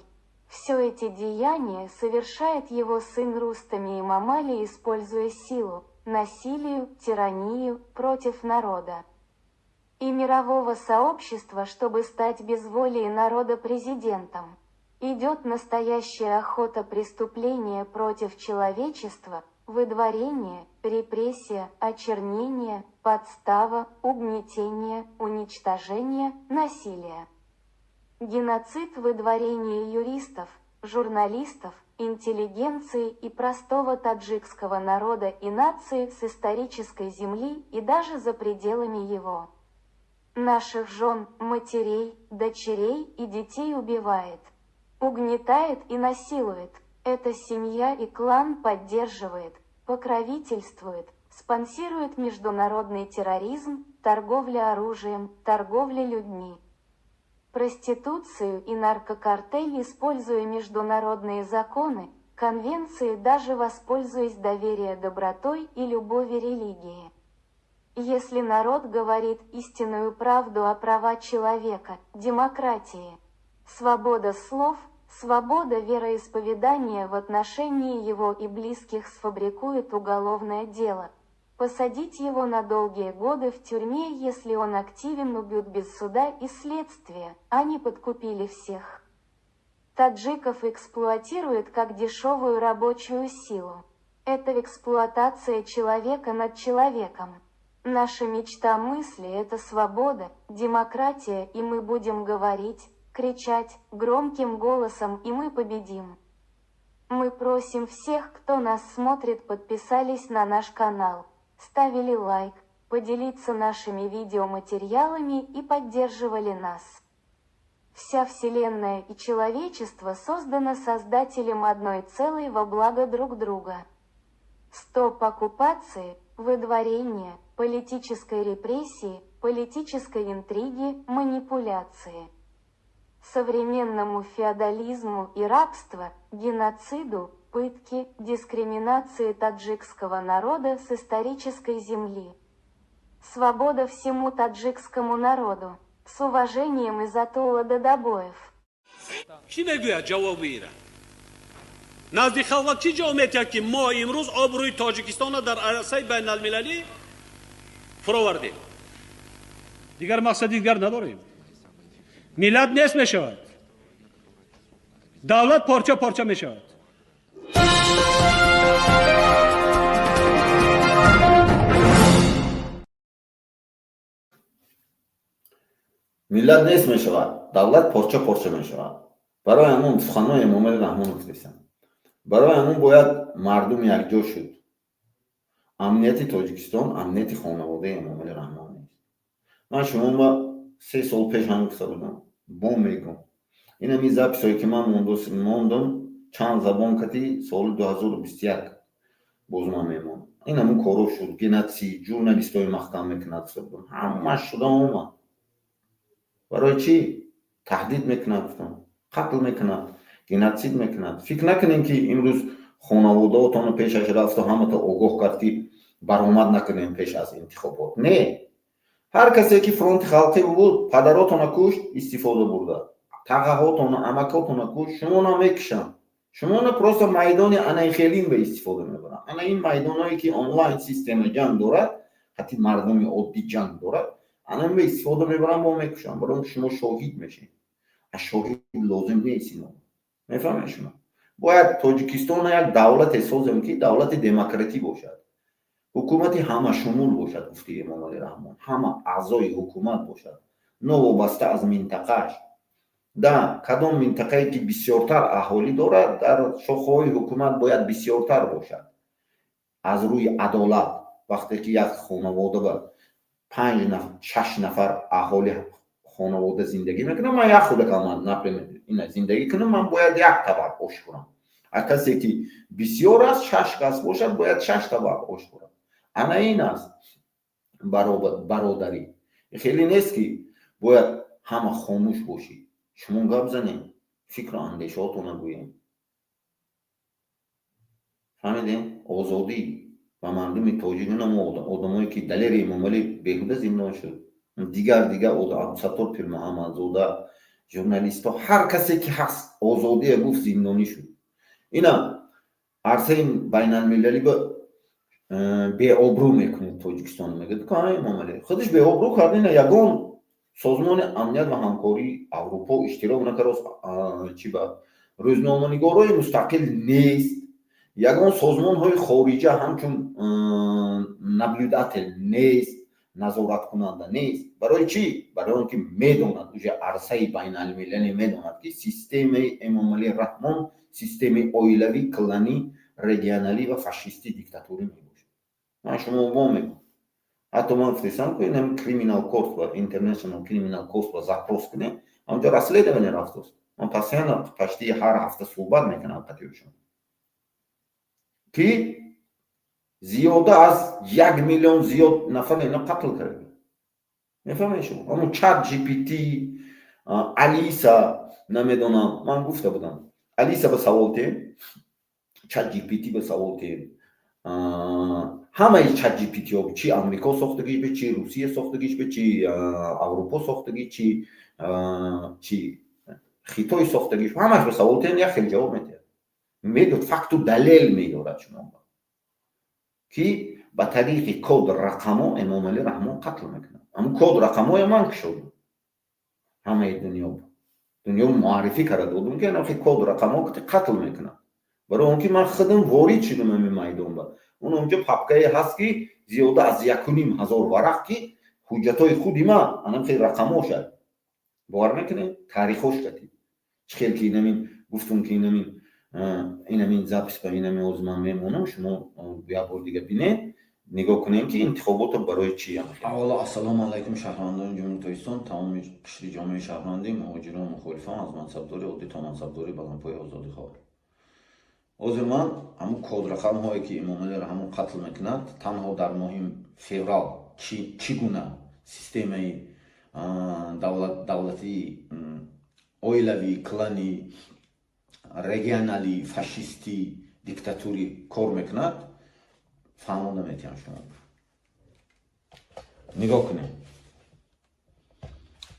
Все эти деяния совершает его сын Рустами Эмомали, используя силу, насилию, тиранию против народа и мирового сообщества, чтобы стать без воли народа президентом. Идет настоящая охота, преступления против человечества, выдворение, репрессия, очернение, подстава, угнетение, уничтожение, насилие. Геноцид, выдворение юристов, журналистов, интеллигенции и простого таджикского народа и нации с исторической земли и даже за пределами его. Наших жен, матерей, дочерей и детей убивает, угнетает и насилует. Эта семья и клан поддерживает, покровительствует, спонсирует международный терроризм, торговля оружием, торговля людьми, проституцию и наркокартель, используя международные законы, конвенции, даже воспользуясь доверия добротой и любови религии. Если народ говорит истинную правду о права человека, демократии, свобода слов, свобода вероисповедания в отношении его и близких, сфабрикует уголовное дело. Посадить его на долгие годы в тюрьме, если он активен, убьют без суда и следствия, они подкупили всех. Таджиков эксплуатируют как дешевую рабочую силу. Это эксплуатация человека над человеком. Наша мечта мысли – это свобода, демократия, и мы будем говорить, кричать громким голосом, и мы победим. Мы просим всех, кто нас смотрит, подписались на наш канал, ставили лайк, поделиться нашими видеоматериалами и поддерживали нас. Вся Вселенная и человечество создано Создателем одной целой во благо друг друга. Стоп оккупации, выдворение, политической репрессии, политической интриги, манипуляции. Современному феодализму и рабству, геноциду, пытки, дискриминации таджикского народа с исторической земли. Свобода всему таджикскому народу. С уважением, Изатулла Дадабоев. Чӣ мегӯяд ҷавоби ира? Назди халқ чӣ ҷавоб метиҳад, ки мо имрӯз обрӯи Тоҷикистонро дар арсаи байналмилалӣ фуровардем? Дигар мақсади дигар надорем. Миллат нест мешавад, давлат порча порча мешавад. Миллат нест мешавад, давлат порча порча мешавад. Барои ҳамон суханҳои Эмомали Раҳмон гуфтесам. Барои ҳамон бояд мардум якҷо шуд. Амнияти Тоҷикистон амнияти хонаводаи Эмомали Раҳмон нест. Ман шумо 3 сол пеш ҳам гуфта будам, бо мегӯм. Ин ҳамин записое ки ман мондам, чанд забон кати соли 2021 боз ман мемонам. Ин ҳамун коро шуд, геноцид, журналистои маҳкам мекунад гуфта будам. Ҳамаш шуда омад. Барои чӣ? Таҳдид мекунад гуфтам, қатл мекунад, геноцид мекунад. Фикр накунем, ки имрӯз хонаводаотонро пешаш рафту ҳамата огоҳ кард, ки баромад накунем пеш аз интихобот. Не, ҳар касе ки фронти халқӣ буд, падаротона кушт, истифода бурда, тағаҳотона, амакотона кушт, шумона мекушанд. Шумона просто майдони анаихелин ба истифода мебаранд. Ана ин майдонҳое ки онлайн система ҷанг дорад, ҳатти мардуми оддӣ ҷанг дорад, ана ин ба истифода мебаранд, бо мекушанд. Барои шумо шоҳид мешед. Аз шоҳид лозим нест ино. Мефаҳмед шумо? Бояд Тоҷикистона як давлате созем, ки давлати демократӣ бошад, ҳукумати ҳамашумул бошад, гуфти Эмомали Раҳмон, ҳама аъзои ҳукумат бошад, новобаста аз минтақааш. Да кадом минтақае ки бисёртар аҳолӣ дорад, дар шохаҳои ҳукумат бояд бисёртар бошад аз рӯи адолат. Вақте ки як хонавода ба панҷ, шаш нафар аҳоли хонавода зиндагӣ мекунам, ман як худакам, например, ина зиндагӣ кунам, ман бояд як табақ ош хӯрам, а касе ки бисёр аст, шаш кас бошад, бояд шаш табақ ош хӯрад. Ана ин аст бародарӣ. Хеле нест, ки бояд ҳама хомӯш бошӣ. Шумо гап занед, фикру андешаотона гӯем. Фаҳмидем? Озодӣ ба мардуми тоҷик. Инамо одамое ки Далери Эмомалӣ беҳуда зиндон шуд, дигар дигар, Абдусаттор Пирмуҳаммадзода, журналистҳо, ҳар касе ки ҳаст, озодия гуфт, зиндонӣ шуд. Ина арсаи байналмилалӣ ба беобрӯ мекунед Тоҷикистон, мегӯяд Эмомалӣ худаш беобрӯ кард. Ина ягон Созмони амният ва ҳамкории Аврупо иштирок накард, чи ба рӯзноманигорои мустақил нест, ягон созмонҳои хориҷа ҳамчун наблюдатель нест, назораткунанда нест. Барои чӣ? Барои он ки медонад, уже арсаи байналмилалӣ медонад, ки системаи Эмомалӣ Раҳмон системаи оилавӣ, кланӣ, регионалӣ ва фашистӣ, диктатурӣ мебошад. Ман шумо бо мегӯям, ҳатто ман гуфтесам, ки инам Criminal Court ва International Criminal Court ва запрос кунем, ҳамҷо расследование рафтост. Ман постоянно, почти ҳар ҳафта суҳбат мекунам қатиёшон, ки зиёда аз 1 миллион зиёд нафар ино қатл карда. Мефаҳмед шумо? Ҳамун Чат GPT, Алиса, намедонам, ман гуфта будам, Алиса ба савол тем, Чат GPT ба савол тем, ҳамаи Чат GPTҳо, чи Амрико сохтагиш бе, чи Русия сохтагиш бе, чи Аврупо сохтагӣ, чи Хитой сохтагиш, ҳамаш ба савол тем, як хел ҷавоб медиҳад, медод, факту далел меёрад шумо, ки ба тариқи код рақамо Эмомалӣ Раҳмон қатл мекунад. Ҳамун код рақамое ман кушодам, ҳамаи дунё муаррифӣ карда додум, ки анахи код рақамо қатл мекунад. Барои он ки ман худам ворид шудам ҳамин майдонба. Он онҷо папкае ҳаст, ки зиёда аз 1500 варақ, ки ҳуҷҷатҳои худи ман, анам хел рақамоша, бовар мекунед, таърихош катӣ чӣ хел ки инамин гуфтум, ки инамин запись ба инамин ҳозир ман мемонам, шумо як бор дига бинед, нигоҳ кунем, ки интихоботро барои чӣ. Аввало, ассалому алайкум, шаҳрвандони Ҷумҳурии Тоҷикистон, тамоми қишри ҷомеаи шаҳрвандӣ, муҳоҷирон, мухолифон, аз мансабдори оддӣ то мансабдори баландпояи озодихоҳ. Ҳозир ман ҳамун кодрақамҳое, ки Эмомалӣ Раҳмон қатл мекунад, танҳо дар моҳи феврал чӣ гуна системаи давлатии оилавӣ, кланӣ, регионалӣ, фашистӣ, диктатурӣ кор мекунад, фаҳмонда метиҳам. Шумо нигоҳ кунед,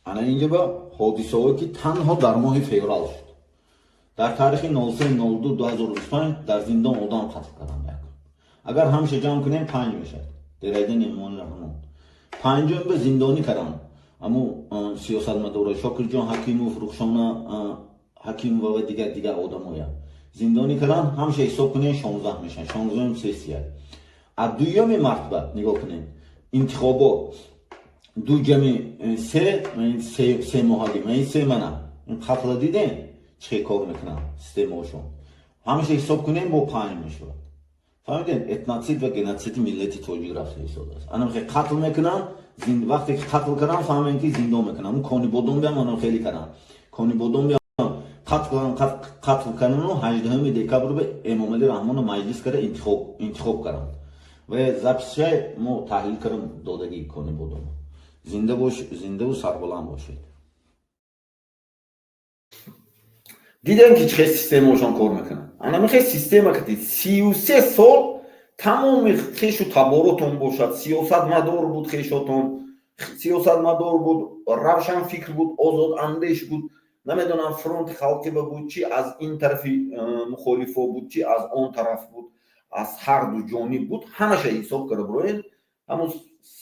ана инҷа ба ҳодисаҳое, ки танҳо дар моҳи феврал шуд. Дар таърихи 03.02.2025 дар зиндон одам қатл карданд. Агар ҳамаша ҷамъ кунем, панҷ мешавад. Дерайдани Эмомалӣ Раҳмон панҷум ба зиндонӣ карданд. Аму сиёсатмадора Шокирҷон Ҳакимов, Рухшона Ҳакимова ва дигар дигар одамоя зиндонӣ карданд. Ҳамаша ҳисоб кунем, 16 мешаванд, 16-уми сессия. А дуюми мартба нигоҳ кунем, интихобот, ду ҷами се, 3 моҳагӣ, ин се мана ин қатла дидем, чӣ хел кор мекунанд системаошон. Ҳамаша ҳисоб кунем, бо панҷ мешавад. Фаҳмидем, этноцид ва геноциди миллати тоҷик рафта истодааст. Анам хел қатл мекунанд. Вақте ки қатл карданд, фаҳмем, ки зиндон мекунанд. Он Конибодом биам анам хеле карданд, Конибодом биам қатл кардану 18 декабр ба Эмомалӣ Раҳмонро маҷлис карда интихоб карданд ва записшай мо таҳлил кардам додагии Конибодом. Зинда бош, зиндаву сарбаланд бошед. Дидем, ки чӣ хел системаошон кор мекунанд. Анами хел система кати 33 сол тамоми хешу таборотон бошад, сиёсатмадор буд, хешотон сиёсатмадор буд, равшанфикр буд, озодандеш буд, намедонам, фронти халқиба буд, чи аз ин тарафи мухолифо буд, чи аз он тараф буд, аз ҳар ду ҷониб буд, ҳамаша ҳисоб карда бироен, ҳамун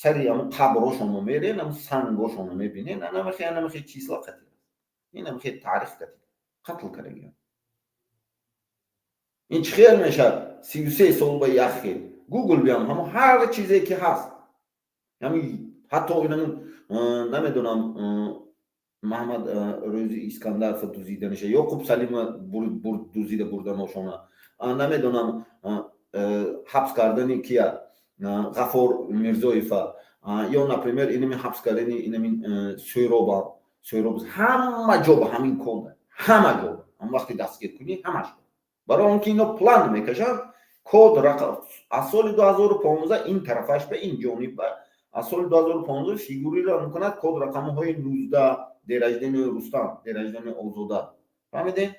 сари ҳамун қаброшонро мерен, ҳамун сангошонро мебинен. Анамихе числа қатил аст, инамихе таърих катил қатл кардагиам. Ин чӣ хел мешавад, 33 сол ба як хел? Гугл биям, ҳамун ҳар чизе ки ҳаст, ҳамин ҳатто инамун, намедонам, Маҳмад Рӯзи Искандарфа дузиданиша, Ёқуб Салима дузида бурданошона, намедонам, ҳабс кардани кия, Ғафор Мирзоева, ё, например, инами ҳабс кардани инами Сӯйроба, Сӯйроб, ҳама ҷо ба ҳамин код, ҳама ҷо ҳам вақти дастгир кунӣ, ҳамаш. Барои он ки ино план мекашанд, код аз соли 2015 ин тарафаш ба ин ҷониб ба аз соли 2015 фигурира мекунад код рақамҳои 19, день рождения Рустам, день рождения Озода. Фаҳмидем?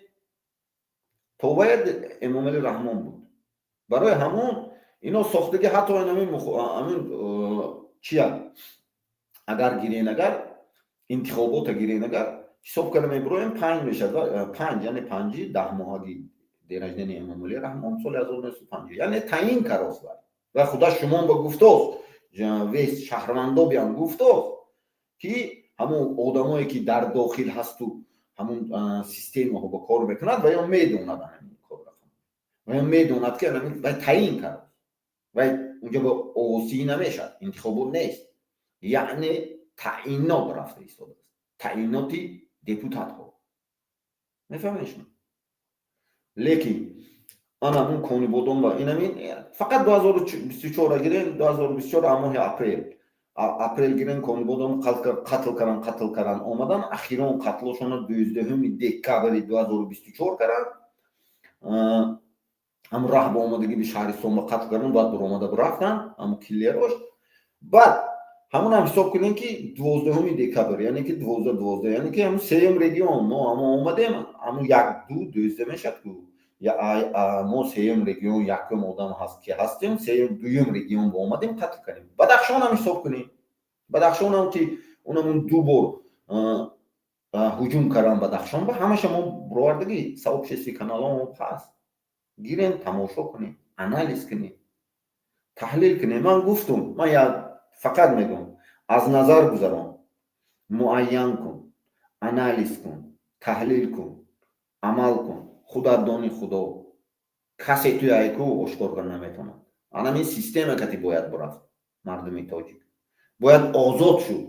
То бояд Эмомали Раҳмон буд. Барои ҳамон ино сохтаги, ҳатто инамин чия агар гирен, агар интихобота гирен, агар ҳисоб карда мебуроем, панҷ мешавад. Панҷ, яъне панҷи 10 моҳаги день рождения Эмомалӣ Раҳмон соли 1950, яъне таъин карост. Ва худа шумон ба гуфтост, весь шаҳрвандобиам гуфтост, ки ҳамон одамое, ки дар дохил ҳасту ҳамун системаҳо ба кор мекунад, ва ё медонад ҳамин кор, ва ё медонад, ки вай таъин кард, вай унҷа ба овозӣ намешавад, интихобот нест, яъне таъинот рафта истодааст, таъиноти депутатҳо. Мефаҳмед шумо? Лекин ана ҳамун Конибодом ва инамин фақат 2024 гирен, 2024 моҳи апрел гирен, Конибодом қатл кардан, қатл кардан омадан. Ахирон қатлошона 12 декабри 2024 кардан. Ҳамун раҳ ба омадагӣ би шаҳристон ба қатл кардан, баъд биромада рафтан ҳамун киллерош. Баъд ҳамунам ҳисоб кунем, ки 12 декабр, яъне ки 12, 12, яъне ки ҳамун сеюм регион мо ҳамон омадем, ҳамун як, ду, 12 мешад ку. Мо сеюм регион якум одам ҳаст, ки ҳастем, сеюм, дуюм регион ба омадем, қатл кардем. Бадахшонам ҳисоб кунем, Бадахшонам, ки унамун ду бор ҳуҷум кардан Бадахшон ба, ҳамаша мо бировардагӣ, сообщество каналҳо ҳаст, гирем, тамошо кунем, анализ кунем, таҳлил кунем. Ман гуфтум, ман фақат мегӯм: аз назар гузарон, муайян кун, анализ кун, таҳлил кун, амал кун, худат дони. Худо касе туи айку ошкор кар наметавонад. Анамин система кати бояд бурафт. Мардуми тоҷик бояд озод шуд.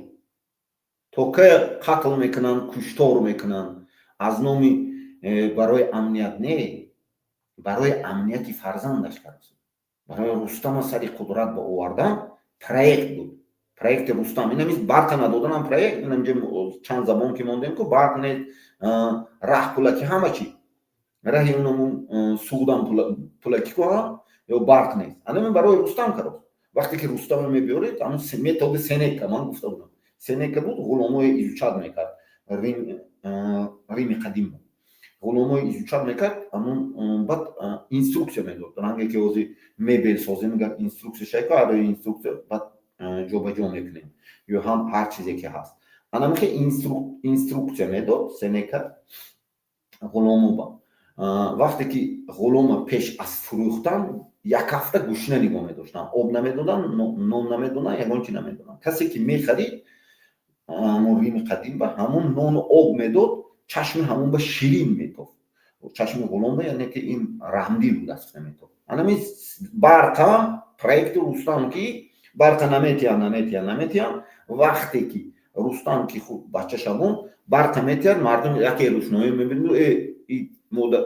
То кай қатл мекунанд, куштор мекунанд аз номи барои амният? Не, барои амнияти фарзандаш кард, барои Рустама сари қудрат ба овардан проект буд, проекти Рустам. Инамиз барқа надоданам проект. Инамҷа чанд забон ки мондем ку, барқ не, раҳ пулаки, ҳама чи раҳи унамун Суғдам пулаки ку ё барқ нест. Анамин барои Рустам кард. Вақте ки Рустама мебиёред, ҳамун методи Сенека, ман гуфта будам, Сенека буд, ғуломое изучать мекард, Рими қадим буд, ғуломои изучать мекард, ҳамун баъд инструксия медод. Ранге ки ҳозир мебел созем, мегӯяд инструксия шайко, ҳар инструксия баъд ҷобаҷо мекунем ё ҳам ҳар чизе ки ҳаст, анамихе инструксия медод Сенека ғуломоба. Вақте ки ғулома пеш аз фурӯхтан як ҳафта гушна нигоҳ медоштанд, об намедоданд, нон намедоданд, ягон чи намедоданд. Касе ки мехарид, ҳамон Рими қадим ба ҳамон нону об медод, чашми ҳамон ба ширин метофт, чашми ғуломба, яъне ки ин раҳмдил буд, аст метофт. Анами барқа проекти Рустам, ки барқа наметиҳанд, наметиҳанд, наметиҳанд. Вақте ки Рустам, ки худ бача шавон, барқа метиҳад, мардум яке рӯшноӣ мебинад: э, мода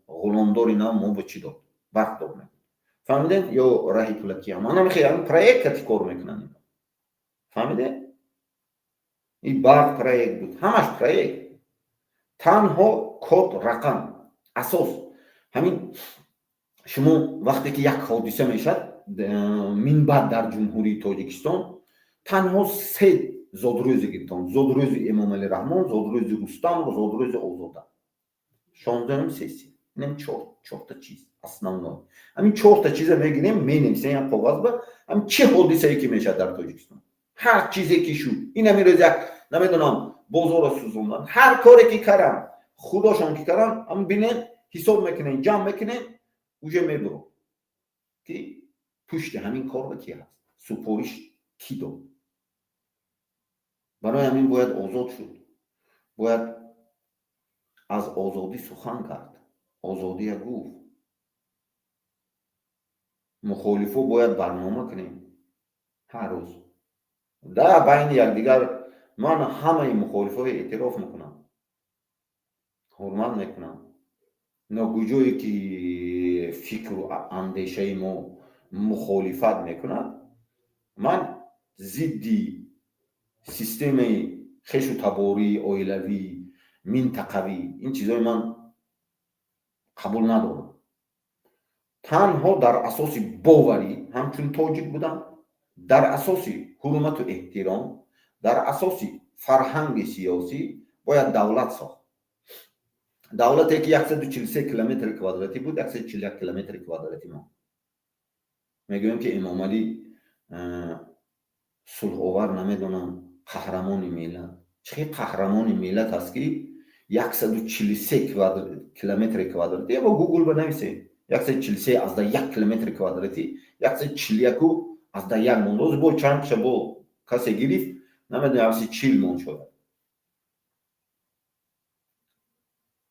ғуломдори нав мо ба чӣ дод? Барқ дод. Фаҳмидед? Ё раҳи пулакиам анами хел проект кати кор мекунанд. Фаҳмидед? И барқ проект буд, ҳамаш проект. Танҳо код, рақам асос. Ҳамин шумо вақте ки як ҳодиса мешавад, минбаъд дар Ҷумҳурии Тоҷикистон танҳо се зодрӯзе гирифтон: зодрӯзи Эмомалӣ Раҳмон, зодрӯзи Рустам, зодрӯзи Озода, 16-ум сессия. Инам чорта чиз основной. Ҳамин чорта чиза мегирем, менависем як коғазба. Ҳамин чӣ ҳодисае ки мешавад дар Тоҷикистон, ҳар чизе ки шуд, ин ҳамин рӯз як намедонам бозорро сӯзондан, ҳар коре ки карам, худошон ки карам, ҳамн бинем, ҳисоб мекунем, ҷамъ мекунем, уже мебуро, ки пушти ҳамин корро ки ҳаст, супориш кӣ дод. Барои ҳамин бояд озод шуд, бояд аз озодӣ сухан кард, озодия гуфт. Мухолифо бояд барнома кунем ҳар рӯз да байни якдигар. Ман ҳамаи мухолифои эътироф мекунам, ҳурмат мекунам, но куҷое ки фикру андешаи мо мухолифат мекунад, ман зидди системаи хешу таборӣ, оилавӣ, минтақавӣ, ин чизҳои ман қабул надорам. Танҳо дар асоси боварӣ, ҳамчун тоҷик будам, дар асоси ҳурмату эҳтиром, дар асоси фарҳанги сиёсӣ бояд давлат сохт. Давлате, ки 143 километри квадратӣ буд, 141 километри квадратӣ мо мегӯем, ки Эмомалӣ сулҳовар, намедонам, қаҳрамони миллат. Чӣ хел қаҳрамони миллат аст, ки 143 километри квадратӣ? Бо Гугл банависед, 143,1 километри квадратӣ, 141,1 монд. Ҳозир бо чандша бо касе гирифт, намедонам, 140 монд шояд.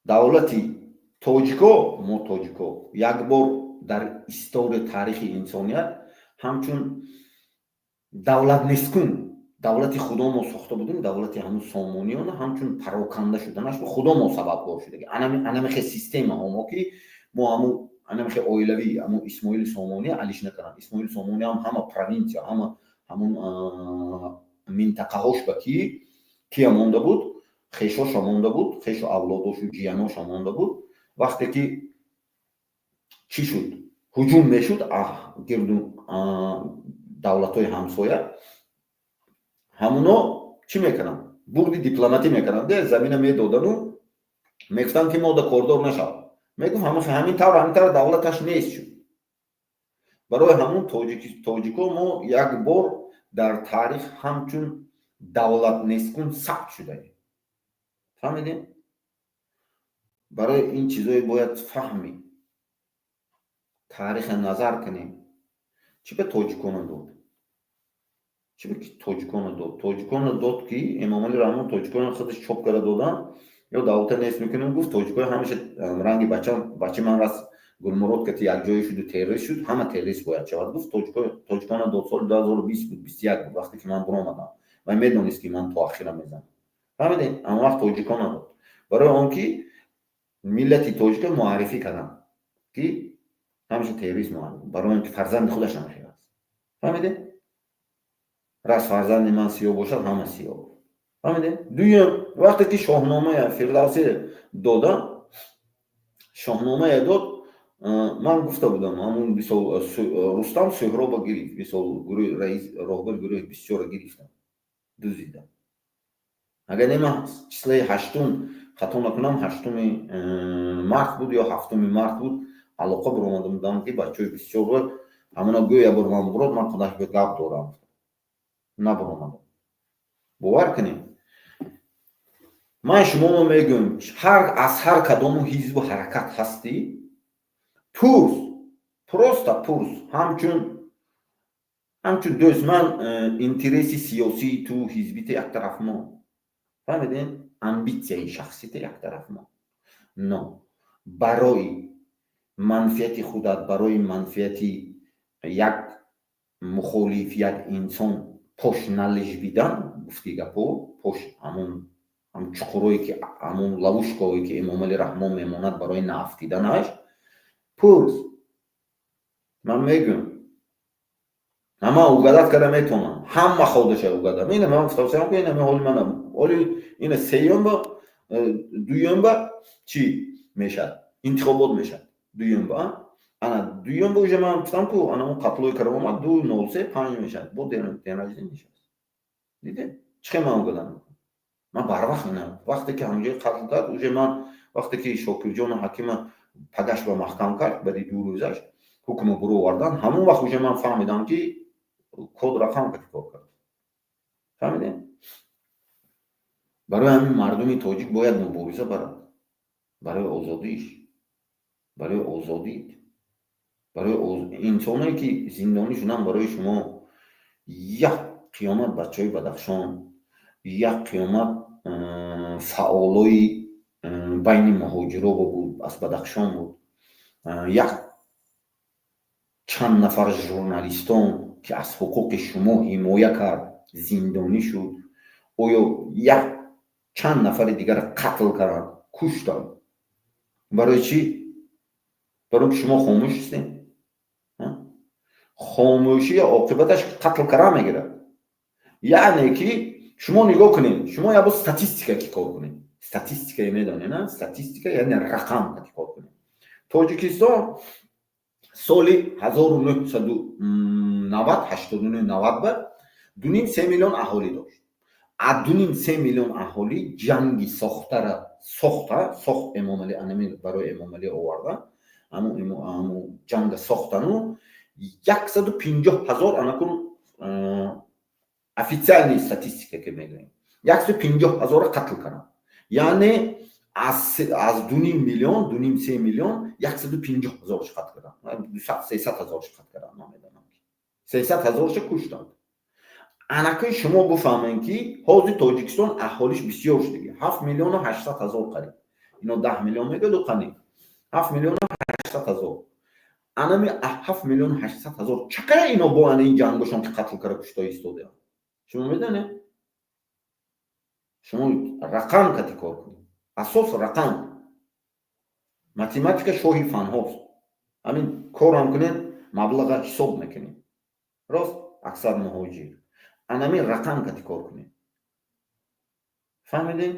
Давлати тоҷико, мо тоҷико як бор дар история, таърихи инсоният ҳамчун давлат несткун, давлати худомо сохта будем, давлати ҳамун Сомониён ҳамчун пароканда шуданаш худомо сабабгор шудаги. Анамихе системаҳо мо, ки мо ҳамун анамихе оилавӣ, ҳамун Исмоили Сомонӣ алиш накардам. Исмоили Сомонӣ ҳам ҳама провинсия, ҳама ҳамун минтақаҳош ба ки кия монда буд? Хешоша монда буд, хешу авлодошу ҷияноша монда буд. Вақте ки чӣ шуд, ҳуҷум мешуд гирду давлатҳои ҳамсоя, ҳамуно чӣ мекунанд? Бурди дипломатӣ мекунанд, де замина медодану мегуфтанд, ки мо да кордор нашав. Мегуфт, ҳамин тавр, ҳамин тавр давлаташ нест шуд. Барои ҳамун тоҷико мо як бор дар таърих ҳамчун давлат несткун сабт шудаем. Фаҳмидем? Барои ин чизое бояд фаҳмид, таъриха назар кунем. Чӣ ба тоҷикона дод? Чӣ ба тоҷикона дод? Тоҷикона дод, ки Эмомалӣ Раҳмон тоҷикона худаш чоп карда додан ё давлата нест мекунем гуфт. Тоҷикои ҳамеша ранги бача, бачаи ман раст Гулмурод кати якҷоя шуду террорист шуд, ҳама террорист бояд шавад гуфт. Тоҷикона дод. Соли 2020 буд, 21 буд, вақте ки ман буромадам ва медонист, ки ман то ахира мезанам. Фаҳмидем? Он вақт тоҷикона дод барои он ки миллати тоҷика муаррифӣ кардам, ки ҳамеша террорист муаррифӣ, барои он ки фарзанди худаш ҳамахел аст. Фаҳмидем? Раз фарзанди ман сиёҳ бошад, ҳама сиёҳ. Фаҳмидем? Дуюм, вақте ки Шоҳномая Фирдавсӣ дода, Шоҳномая дод, ман гуфта будам, ҳамун мисол Рустам Суҳроба гирифт, мисол гурӯҳ раис, роҳбари гурӯҳи бисёра гирифтам, дузидам. Агар не, ман числаи ҳаштум, хато накунам, 8-уми март буд ё 7-уми март буд, алоқа баромада будам, ки бачаҳои бисёр ҳамона гӯё як бор ман бурод, ман худаш гап дорам. Набаромадам. Бовар кунед, ман шуморо мегӯям, ҳар аз ҳар кадому ҳизбу ҳаракат ҳастӣ, пурс, просто пурс, ҳамчун дӯст. Ман интереси сиёсии ту, ҳизбите яктараф мо, фаҳмидем, амбитсияи шахсите яктараф мо, но барои манфиати худат, барои манфиати як мухолиф, як инсон пош належбидан, гуфти гапо, пош ҳамун чуқурое, ки ҳамун ловушкаое, ки Эмомалӣ Раҳмон мемонад барои наафтиданаш, пурс. Ман мегӯям, ҳама угадать карда метавонам, ҳама ходаша угадам. Ина ман гуфтам, ки ина ҳоли мана, ҳоли ина сеюмба, дуюмба чӣ мешад? Интихобот мешад дуюмба. Ана дуюмба уже ман гуфтам, ку ана он қатлои карам омад, 2.03.5 мешад, бо день рождения нишаст. Дидем, чӣ хел ман угадам. Ман барвақт, ина вақте ки ҳамҷои қатл кард, уже ман вақте ки Шокирҷону Ҳакима пагаш ба маҳкам кард, баъди 2 рӯзаш ҳукму буровардан, ҳамон вақт уже ман фаҳмидам, ки код рақам кати кор кард. Фаҳмидем? Барои ҳамин мардуми тоҷик бояд мубориза барад барои озодиш, барои озодӣ, барои инсоное, ки зиндонӣ шуданд. Барои шумо як қиёмат бачаҳои Бадахшон, як қиёмат фаъолои байни муҳоҷиро буд, аз Бадахшон буд, як чанд нафар журналистон, ки аз ҳуқуқи шумо ҳимоя кард, зиндонӣ шуд. Оё як чанд нафари дигар қатл карданд, куштанд? Барои чӣ? Барои ки шумо хомӯш ҳастем. Хомӯшӣ оқибаташ қатл кардан мегирад. Яъне ки шумо нигоҳ кунед, шумо як бор статистика ки кор кунед, статистикае медонед, статистика яъне рақам ки кор кунед. Тоҷикистон соли 1990, 89, 90 ба 2,5-3 миллион аҳолӣ дошт. Аз 2,5-3 миллион аҳолӣ ҷанги сохтара сохта, сохт Эмомалӣ, анами барои Эмомалӣ оварда, ҳаму ҷанга сохтану 150 000, анакун официальный статистика ки мегӯем, 150 000-ро қатл карданд. Яъне аз 2,5 миллион, 2,5, 3 миллион, 150 000-ш қатл карданд, 200, 300 000-ш қатл карданд. Ман медонам, ки 300 000-ша куштанд. Анакун шумо бифаҳмед, ки ҳозир Тоҷикистон аҳолиш бисёр шудагӣ, 7 800 000 қариб. Ино 10 миллион мегӯяду, қани 7 800 000. Анами 7 800 000 чақара ино бо ана ин ҷангошон ки қатл кара, кушта истодаанд, шумо медонед? Шумо рақам кати кор кунед, асос рақам, математика шоҳи фанҳост. Ҳамин корам кунед, маблаға ҳисоб мекунед. Рост, аксар муҳоҷир. Анамин рақам кати кор кунед, фаҳмидед?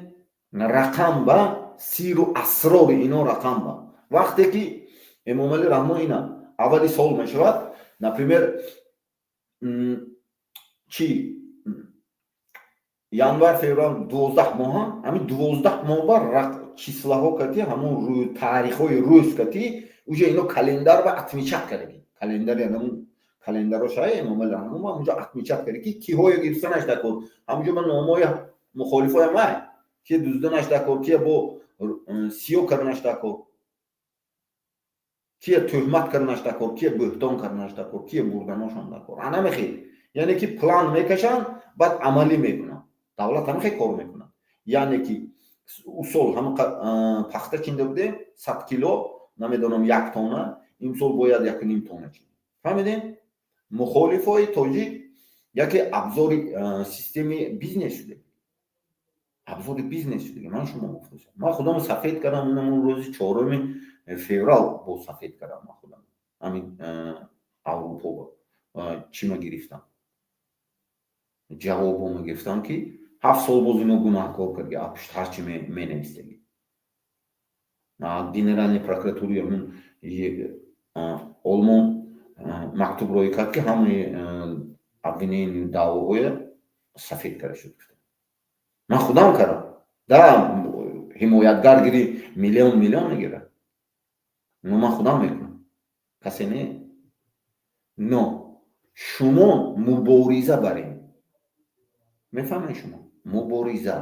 Рақам ба сиру асрори ино, рақам ба. Вақте ки Эмомалӣ Раҳмон ина аввали сол мешавад, например, чи январ, феврал, 12 моҳа, ҳамин 12 моҳ ба числа ҳо кати, ҳамун таърихҳои рӯз кати уже ино календар ба отмечать кардаги. Календари, ҳамун календаро шая Эмомалӣ Раҳмон ҳамунҷо отмечать карда, ки киҳое гирифтанаш дакор. Ҳамунҷо ба номҳои мухолифоям ай, ки дузданаш дакор, кия бо сиё карданаш дакор, кия тӯҳмат карданаш дакор, кия бӯҳтон карданаш дакор, кия бурданошон дакор. Анамехел, яъне ки план мекашанд, баъд амалӣ мекунанд. Давлат ҳамихел кор мекунад. Яъне ки усол ҳама пахта чинда будем, 100 кило, намедонам, 1 тонна, имсол бояд 1,5 тонна чин. Фаҳмидем? Мухолифои тоҷик яке абзори системи бизнес шуда, абзори бизнес шуда. Ман шумо гуфтасам, ман худам сафед кардам. Инамон рӯзи 4 феврал бо сафед кардам ман худам. Ҳамин Аврупо чима гирифтам, ҷавобома гирифтам, ки 7 сол боз ино гунаҳкор кард, апушт ҳарчи менавистагӣ. Генеральный прокуратураи ҳамун Олмон мактуб роӣ кард, ки ҳамаи обвинение, даъвоҳоя сафед карда шуд. Ман худам кардам да. Ҳимоятгар гири, миллион миллион мегирад, но ман худам мекунам, касе не. Но шумо мубориза барем, мефаҳмед? Шумо мубориза,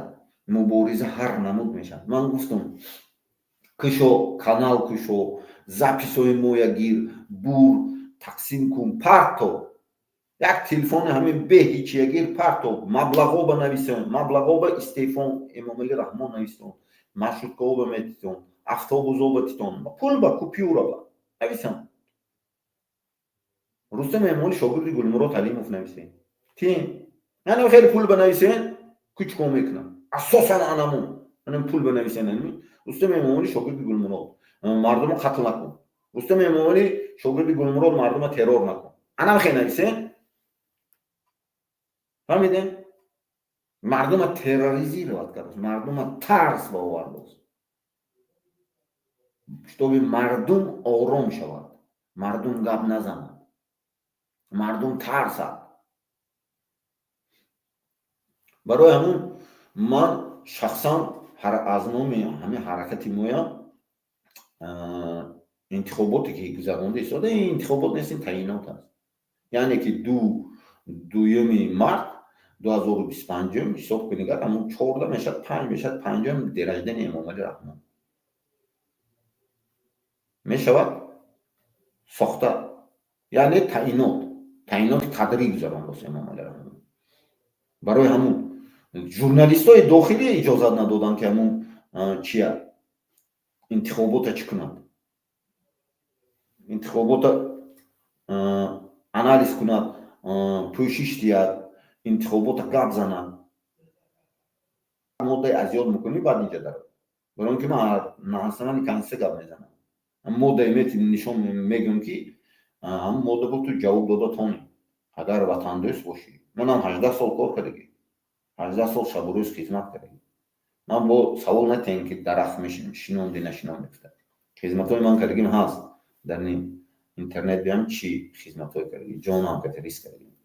мубориза ҳар намуд мешавад. Ман гуфтам, кушо канал, кушо, запись ҳои моя гир, бур, тақсим кун, парто. Як телефони ҳамин бе ҳичия гир, парто, маблағҳо ба нависон, маблағҳо ба истеъфон Эмомалӣ Раҳмон нависон, маршрутка ҳо ба метитон, автобусҳо ба титон, пул ба купюра ба нависон. Рустам Эмомалӣ шогирди Гулмурод Ҳалимов нависен. Тин яъне хеле пул ба нависен, кучко мекунам. Асосан анаму анам пул ба нависен. Рустам Эмомалӣ шогирди Гулмурод, мардумо қатл накун. Рустам Эмомалӣ шогирди Гулмурод, мардума террор накун. Анам хел нависен, фаҳмидем? Мардума терроризировать кардааст, мардума тарс ба овардааст, чтобы мардум ором шавад, мардум гап назанад, мардум тарсад. Барои ҳамун ман шахсан аз номи ҳамин ҳаракати моя интихоботе ки гузаронда истода, ин интихобот нест, ин таъинот аст. Яъне ки 2 март 2025-ум ҳисоб кунед, агар ҳамун 14 мешавад, панҷ мешавад, панҷум день рождения Эмомалӣ Раҳмон мешавад. Сохта, яъне таъинот, таъиноти кадрӣ гузарондааст Эмомалӣ Раҳмон. Барои ҳамун журналистои дохилӣ иҷозат надоданд, ки ҳамун чия, интихобота чӣ кунанд, интихобота анализ кунад, пӯшиш диҳад, интихобота гап занад. Моддаи азёд мекунӣ, баъд инҷа даро. Барои он ки ман на основании конституция гап мезанам. Моддаи мети нишон мегӯям, ки ҳамун модда бо ту ҷавоб дода тонӣ, агар ватандӯст бошӣ. Манам 18 сол кор кардагӣ, 18 сол шабу рӯз хизмат кардагӣ. Ман бо савол натиҳем, ки дарахт шинонди, нашинонди гуфта. Хизматҳои ман кардагим ҳаст дар интернет, биям, чӣ хизматҳое кардагӣ, ҷонам кати риск кардагим.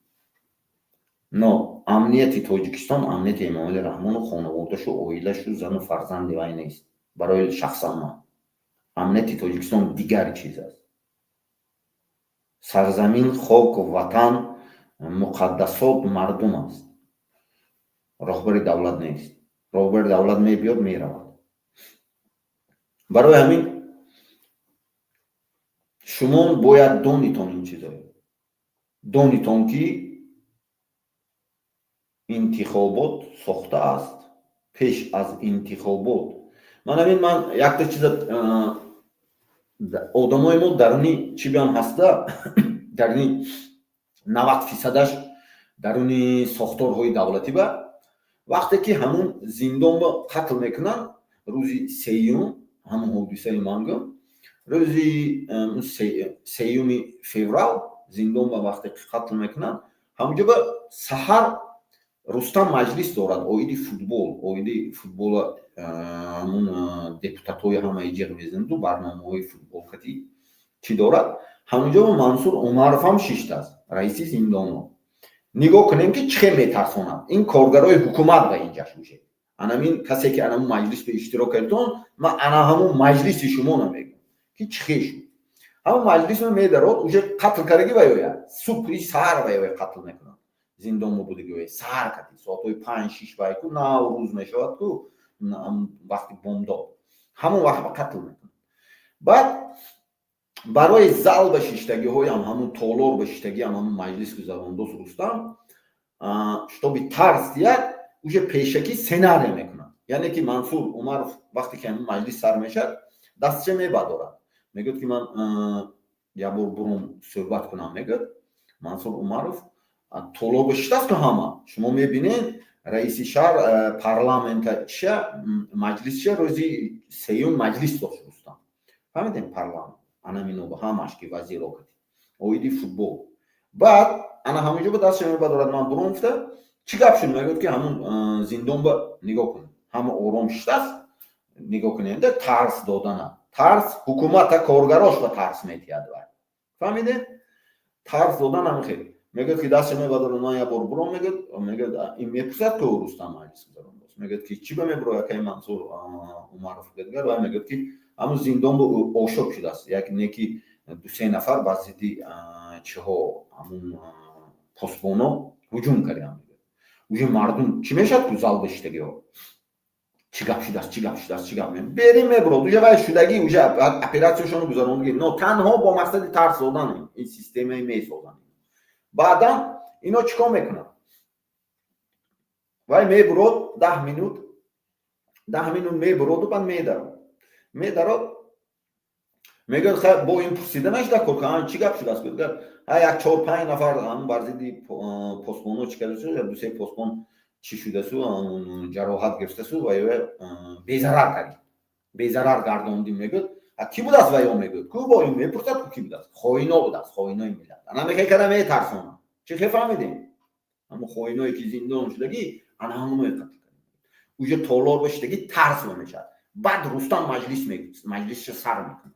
Но амнияти Тоҷикистон амнияти Эмомали Раҳмону хонаводашу, оилашу, зану фарзанди вай нест. Барои шахсан ман амнияти Тоҷикистон дигар чиз аст: сарзамин, хок, ватан, муқаддасот, мардум аст, роҳбари давлат нест. Роҳбари давлат мебиёд, меравад. Барои ҳамин шумо бояд донитон, ин чизое донитон, ки интихобот сохта аст. Пеш аз интихобот ман ҳамин, ман якта чиза, одамои мо даруни чӣ биам ҳаста, даруни 90 фисадаш даруни сохторҳои давлатӣ. Ба вақте ки ҳамун зиндонба қатл мекунанд, рӯзи сеюм, ҳамун ҳодисаи мангум, рӯзи 3-юми феврал зиндон ба вақте ки қатл мекунанд, ҳамунҷо ба саҳар Рустам маҷлис дорад оиди футбол, оиди футбола. Ҳамун депутатҳои ҳамаи ҷиғ мезанаду барномаҳои футболкатӣ чӣ дорад. Ҳамунҷо Мансур Умаров ҳам шиштааст, раиси зиндонро. Нигоҳ кунем, ки чӣ хел метарсонад ин коргарои ҳукумат. Ба инҷаш уже анамин касе ки анамун маҷлис ба иштирок кардтон, ман ана ҳамун маҷлиси шумо намегӯм, ки чӣ хел шуд. Ҳамун маҷлисро медарод, уже қатл кардаги ва ёя субҳи саҳар ва ёя қатл мекунад. Зиндон мо будаги вай саҳар кати соатҳои 5-6 вай ку нав рӯз мешавад ку, вақти бомдод, ҳамон вақт ба қатл мекунад. Баъд барои зал ба шиштагиҳоям, ҳамун толор ба шиштагиам, ҳамун маҷлис гузарондост Рустам, чтобы тарс диҳад, уже пешакӣ сценария мекунад. Яъне ки Мансур Умаров вақте ки ҳамун маҷлис сар мешавад, дастча мебардорад, мегӯяд, ки ман якбор бурум суҳбат кунам, мегӯяд Мансур Умаров. Толор ба шиштаст ку, ҳама шумо мебинед, раиси шаҳр, парламента чия, маҷлисча, рӯзи сеюм маҷлис дошт Рустам, фаҳмидем, парламент анамино ҳамаш ки вазиро кати оиди футбол. Баъд ана ҳаминҷо ба дастша мебардорад, ман буром гуфта. Чӣ гап шуд? Мегӯяд, ки ҳамун зиндон ба нигоҳ кун, ҳама ором шиштааст, нигоҳ кунед, тарс додана, тарс ҳукумата, коргарош ба тарс метиҳад вай, фаҳмидед? Тарс додан ҳамин хел. Мегӯяд, ки дастша мебардорад, ман як бор буром, мегӯяд. Мегӯяд, ин мепурсад, ки Рустам маҷлис гузарондааст, мегӯяд, ки чӣ ба мебуро, акаи Мансур Умаров? Гӯяд, вай мегӯяд, ки ҳамун зиндон ба ошӯб шудааст, як неки дусе нафар ба зидди чиҳо, ҳамун посбоно ҳуҷум карданд. Уже мардум чӣ мешавад ку, зал бешитагиҳо, чӣ гап шудааст, чӣ гап шудааст, чӣ гап берим, мебурод, уже вай шудагӣ, уже оператсияшонро гузарондагӣ, но танҳо бо мақсади тарс додан ин системаи месозанд. Баъдан ино чӣ кор мекунанд? Вай мебурод, 10 минут, 10 минут мебуроду баъд медарод. Медарод, мегӯяд, хай, бо ин пурсида нашуда кор, чӣ гап шудааст? Гӯяд, ҳа, як чор панҷ нафар ҳамн бар зидди посбоно чӣ карда, дусе посбон чӣ шудасу, ҷароҳат гирифтасу, ва ё безарар кардем, безарар гардондим, мегӯяд. Кӣ будааст ва ё? Мегӯяд ку, бо ин мепурсад ку, кӣ будааст? Хоино будааст, хоинои миллат. Ана мехе када метарсонам, чӣ хел, фаҳмидем? Ҳамн хоиное ки зиндон шудагӣ, ана ҳамоное қатл кардем. Уже толор бошидагӣ, тарс мешавад. Баъд Рустам маҷлис, маҷлисша сар мекунад.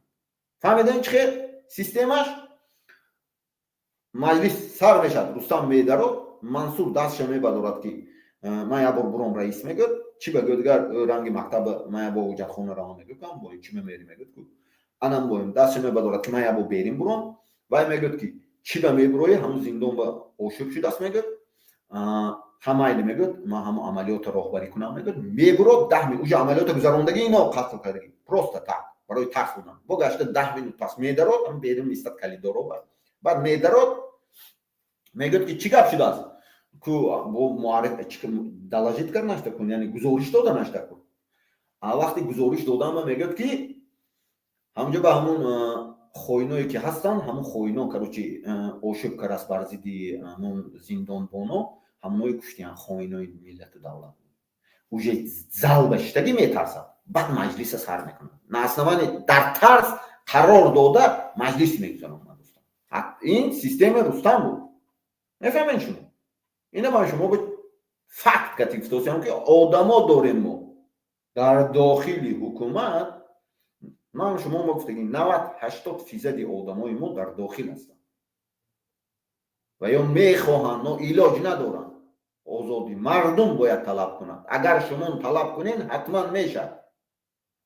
Фаҳмидем, чӣ хел системаш? Маҷлис сар мешавад, Рустам медарод, Мансур дастша мебардорад, ки ман як бор буром, раис, мегӯяд. Чӣ ба? Гӯяд, ранги мактаба, ман як бор ҳуҷҷатхона равам, мегӯяд, бо чӣ мемери, мегӯяд ку, анам боем. Дастша мебардорад, ки ман як бор берим буром. Вай мегӯяд, ки чӣ ба мебуроӣ? Ҳамун зиндон ба ошӯб шудааст, мегӯяд. Ҳамайли, мегӯяд, ман ҳамун амалиётро роҳбарӣ кунам, мегӯяд. Мебурод, 10 минут уже амалиётро гузарондагӣ, ино қатл кардагӣ, просто так барои тарс додан. Бо гашта 10 минут пас медарод, ҳам берим истад калидоро. Баъд медарод, мегӯяд, ки чӣ гап шудааст ку, бо муарриф доложить кард нашта кун, яъне гузориш дода нашта кун. А вақте гузориш доданба, мегӯяд, ки ҳамҷо ба ҳамун хоиное ки ҳастанд, ҳамун хоино, короче, ошӯб кардаст бар зидди ҳамун зиндонбоно, ҳамоное куштиян, хоинои миллату давлат. Уже зал ба шиштагӣ метарсад. Баъд маҷлиса сар мекунад, на основании дар тарс қарор дода маҷлис мегузаронад. Ин системаи Рустам буд, мефаҳмед шумо? Ина ман шумо факт кати гуфтосиям, ки одамо дорем мо дар дохили ҳукумат. Ман шумо ма гуфтагӣ, 90-80 фисади одамои мо дар дохил ҳастанд ва ё мехоҳанд, но илоҷ надоранд. Озодӣ мардум бояд талаб кунад. Агар шумон талаб кунен, ҳатман мешавад.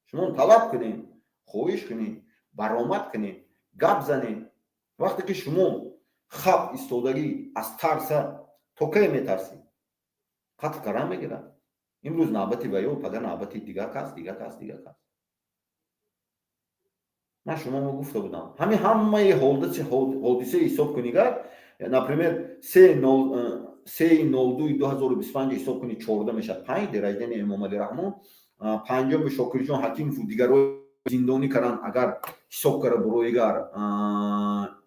Шумон талаб кунен, хоҳиш кунен, баромад кунен, гап занен. Вақте ки шумо хаб истодагӣ аз тарса, то кай метарсӣ? Қатл кардан мегирад. Имрӯз навбати ваё, пага навбати дигар кас, дигар кас, дигар кас. Ман шуморо гуфта будам, ҳамин ҳамаи ҳодисаи ҳисоб кунигар, например, 3.02.2025 ҳисоб кунӣ, 14 мешавад, панҷ день рождения Эмомалӣ Раҳмон, панҷуми Шокирҷон Ҳакимову дигарро зиндонӣ кардан, агар ҳисоб кара буроигар,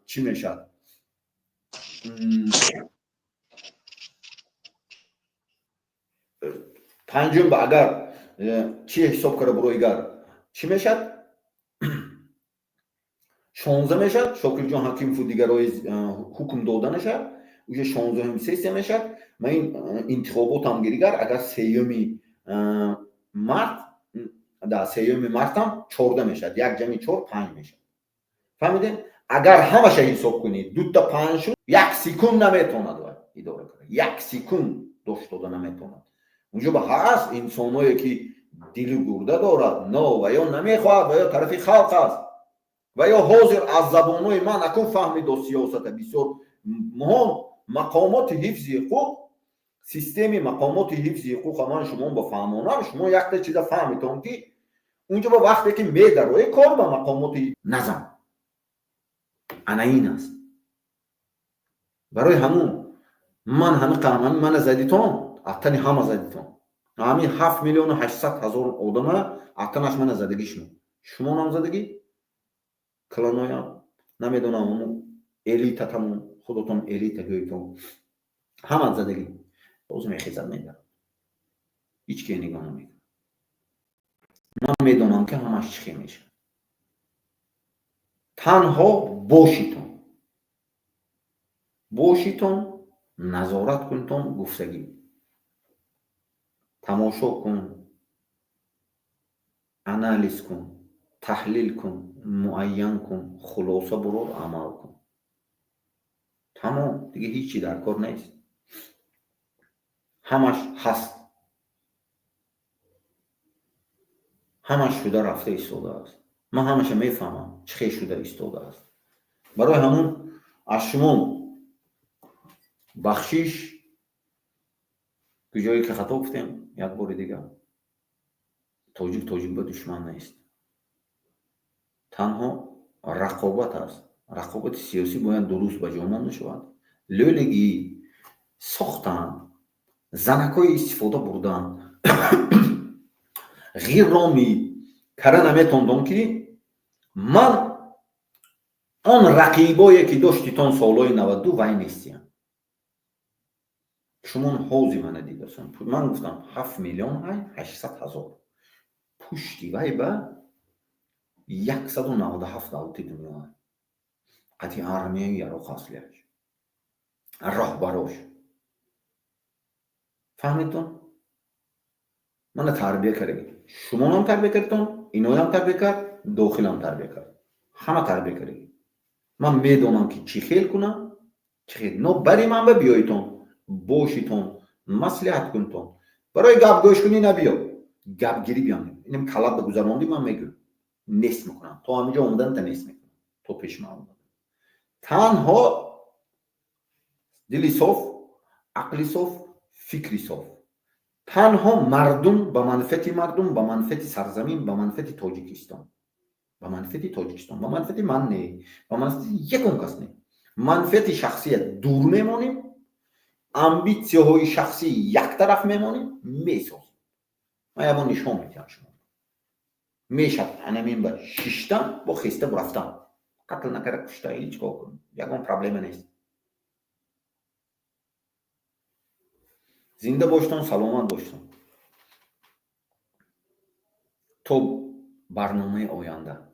чӣ мешавад? Панҷум агар чӣ ҳисоб кара буроигар, чӣ мешавад? 16 мешавад. Шокирҷон Ҳакимову дигарҳои ҳукм дода нашавад, уже 16-уми сессия мешавад. Ма ин интихоботам гиригар, агар 3-юми март, да, 3-юми мартам 14 мешавад, як ҷамъи чор панҷ мешавад. Фаҳмидем? Агар ҳамаша ҳисоб кунӣ, дута панҷ шуд, як секунд наметавонад вай идора кунад, як секунд дошт дода наметавонад. Унҷо ба ҳаст инсоное ки дилу гурда дорад, но ва ё намехоҳад, ва ё тарафи халқ аст, ва ё ҳозир аз забонҳои ман акун фаҳмидо сиёсата. Бисёр муҳим мақомоти ҳифзи ҳуқуқ, системи мақомоти ҳифзи ҳуқуқа ман шумо ба фаҳмонам. Шумо якта чиза фаҳмитон, ки унҷо ба вақте ки медарои кор ба мақомоти назам, ана ин аст. Барои ҳамун ман ҳами қаҳмани мана задитон, аттани ҳама задитон, ҳамин 7 800 000 одама аттанаш мана задагӣ. Шумо, шумонам задагӣ, кланоям, намедонам, ҳамун элитатамон, худотон элита гӯйтон, ҳама задагӣ. Боз мехезад, медарад, ҳеҷ ке нигоҳ намекунад. Ман медонам, ки ҳамаш чӣ хел мешавад. Танҳо бошитон, бошитон, назорат кунтон, гуфтагӣ тамошо кун, анализ кун, таҳлил кун, муайян кун, хулоса бурор, амал кун, тамом. Дига ҳеҷ чи дар кор нест, ҳамаш ҳаст, ҳамаш шуда рафта истодааст. Ман ҳамаша мефаҳмам, чӣ хел шуда истодааст. Барои ҳамун аз шумо бахшиш, куҷое ки хато гуфтем. Як бори дигар, тоҷик тоҷик ба душман нест, танҳо рақобат аст. Рақобати сиёсӣ бояд дуруст ба ҷо монда шавад. Лӯлигӣ сохтан, занакҳои истифода бурдан, ғирромӣ кара наметондом, ки ман он рақибое ки доштитон солҳои 92, вай нестиям. Шумон ҳози мана дидасан, ман гуфтам, 7 800 000 пушти вай ба 197 давлати дунё қатъи армияи яроқ аслияш роҳбарош. Фаҳмидтон? Мана тарбия кардагӣ, шумонам тарбия кардтон, иноям тарбия кард, дохилам тарбия кард, ҳама тарбия кардагӣ. Ман медонам, ки чӣ хел кунам, чӣ хел но бари ман ба биёитон, бошитон, маслиҳат кунтон. Барои гап гӯш кунӣ набиё, гапгирӣ биём. Инам калаб ба гузарондӣ, ман мегӯям, нест мекунам, то ҳаминҷо омаданта нест мекунам, то пеши ман омадан. Танҳо дили соф, ақли соф, фикри соф, танҳо мардум, ба манфиати мардум, ба манфиати сарзамин, ба манфиати Тоҷикистон, ба манфиати Тоҷикистон, ба манфиати ман не, ба манфиати ягон кас не. Манфиати шахсия дур мемонем, амбитсияҳои шахсӣ як тараф мемонем, месозем. Ман ябон нишон медиҳам шумо, мешад анамин ба шиштан бо хеста рафтан, қатл накарда, кушта, ҳеҷ кор, ягон проблема нест. Зинда боштон, саломат боштон, то барномаи оянда.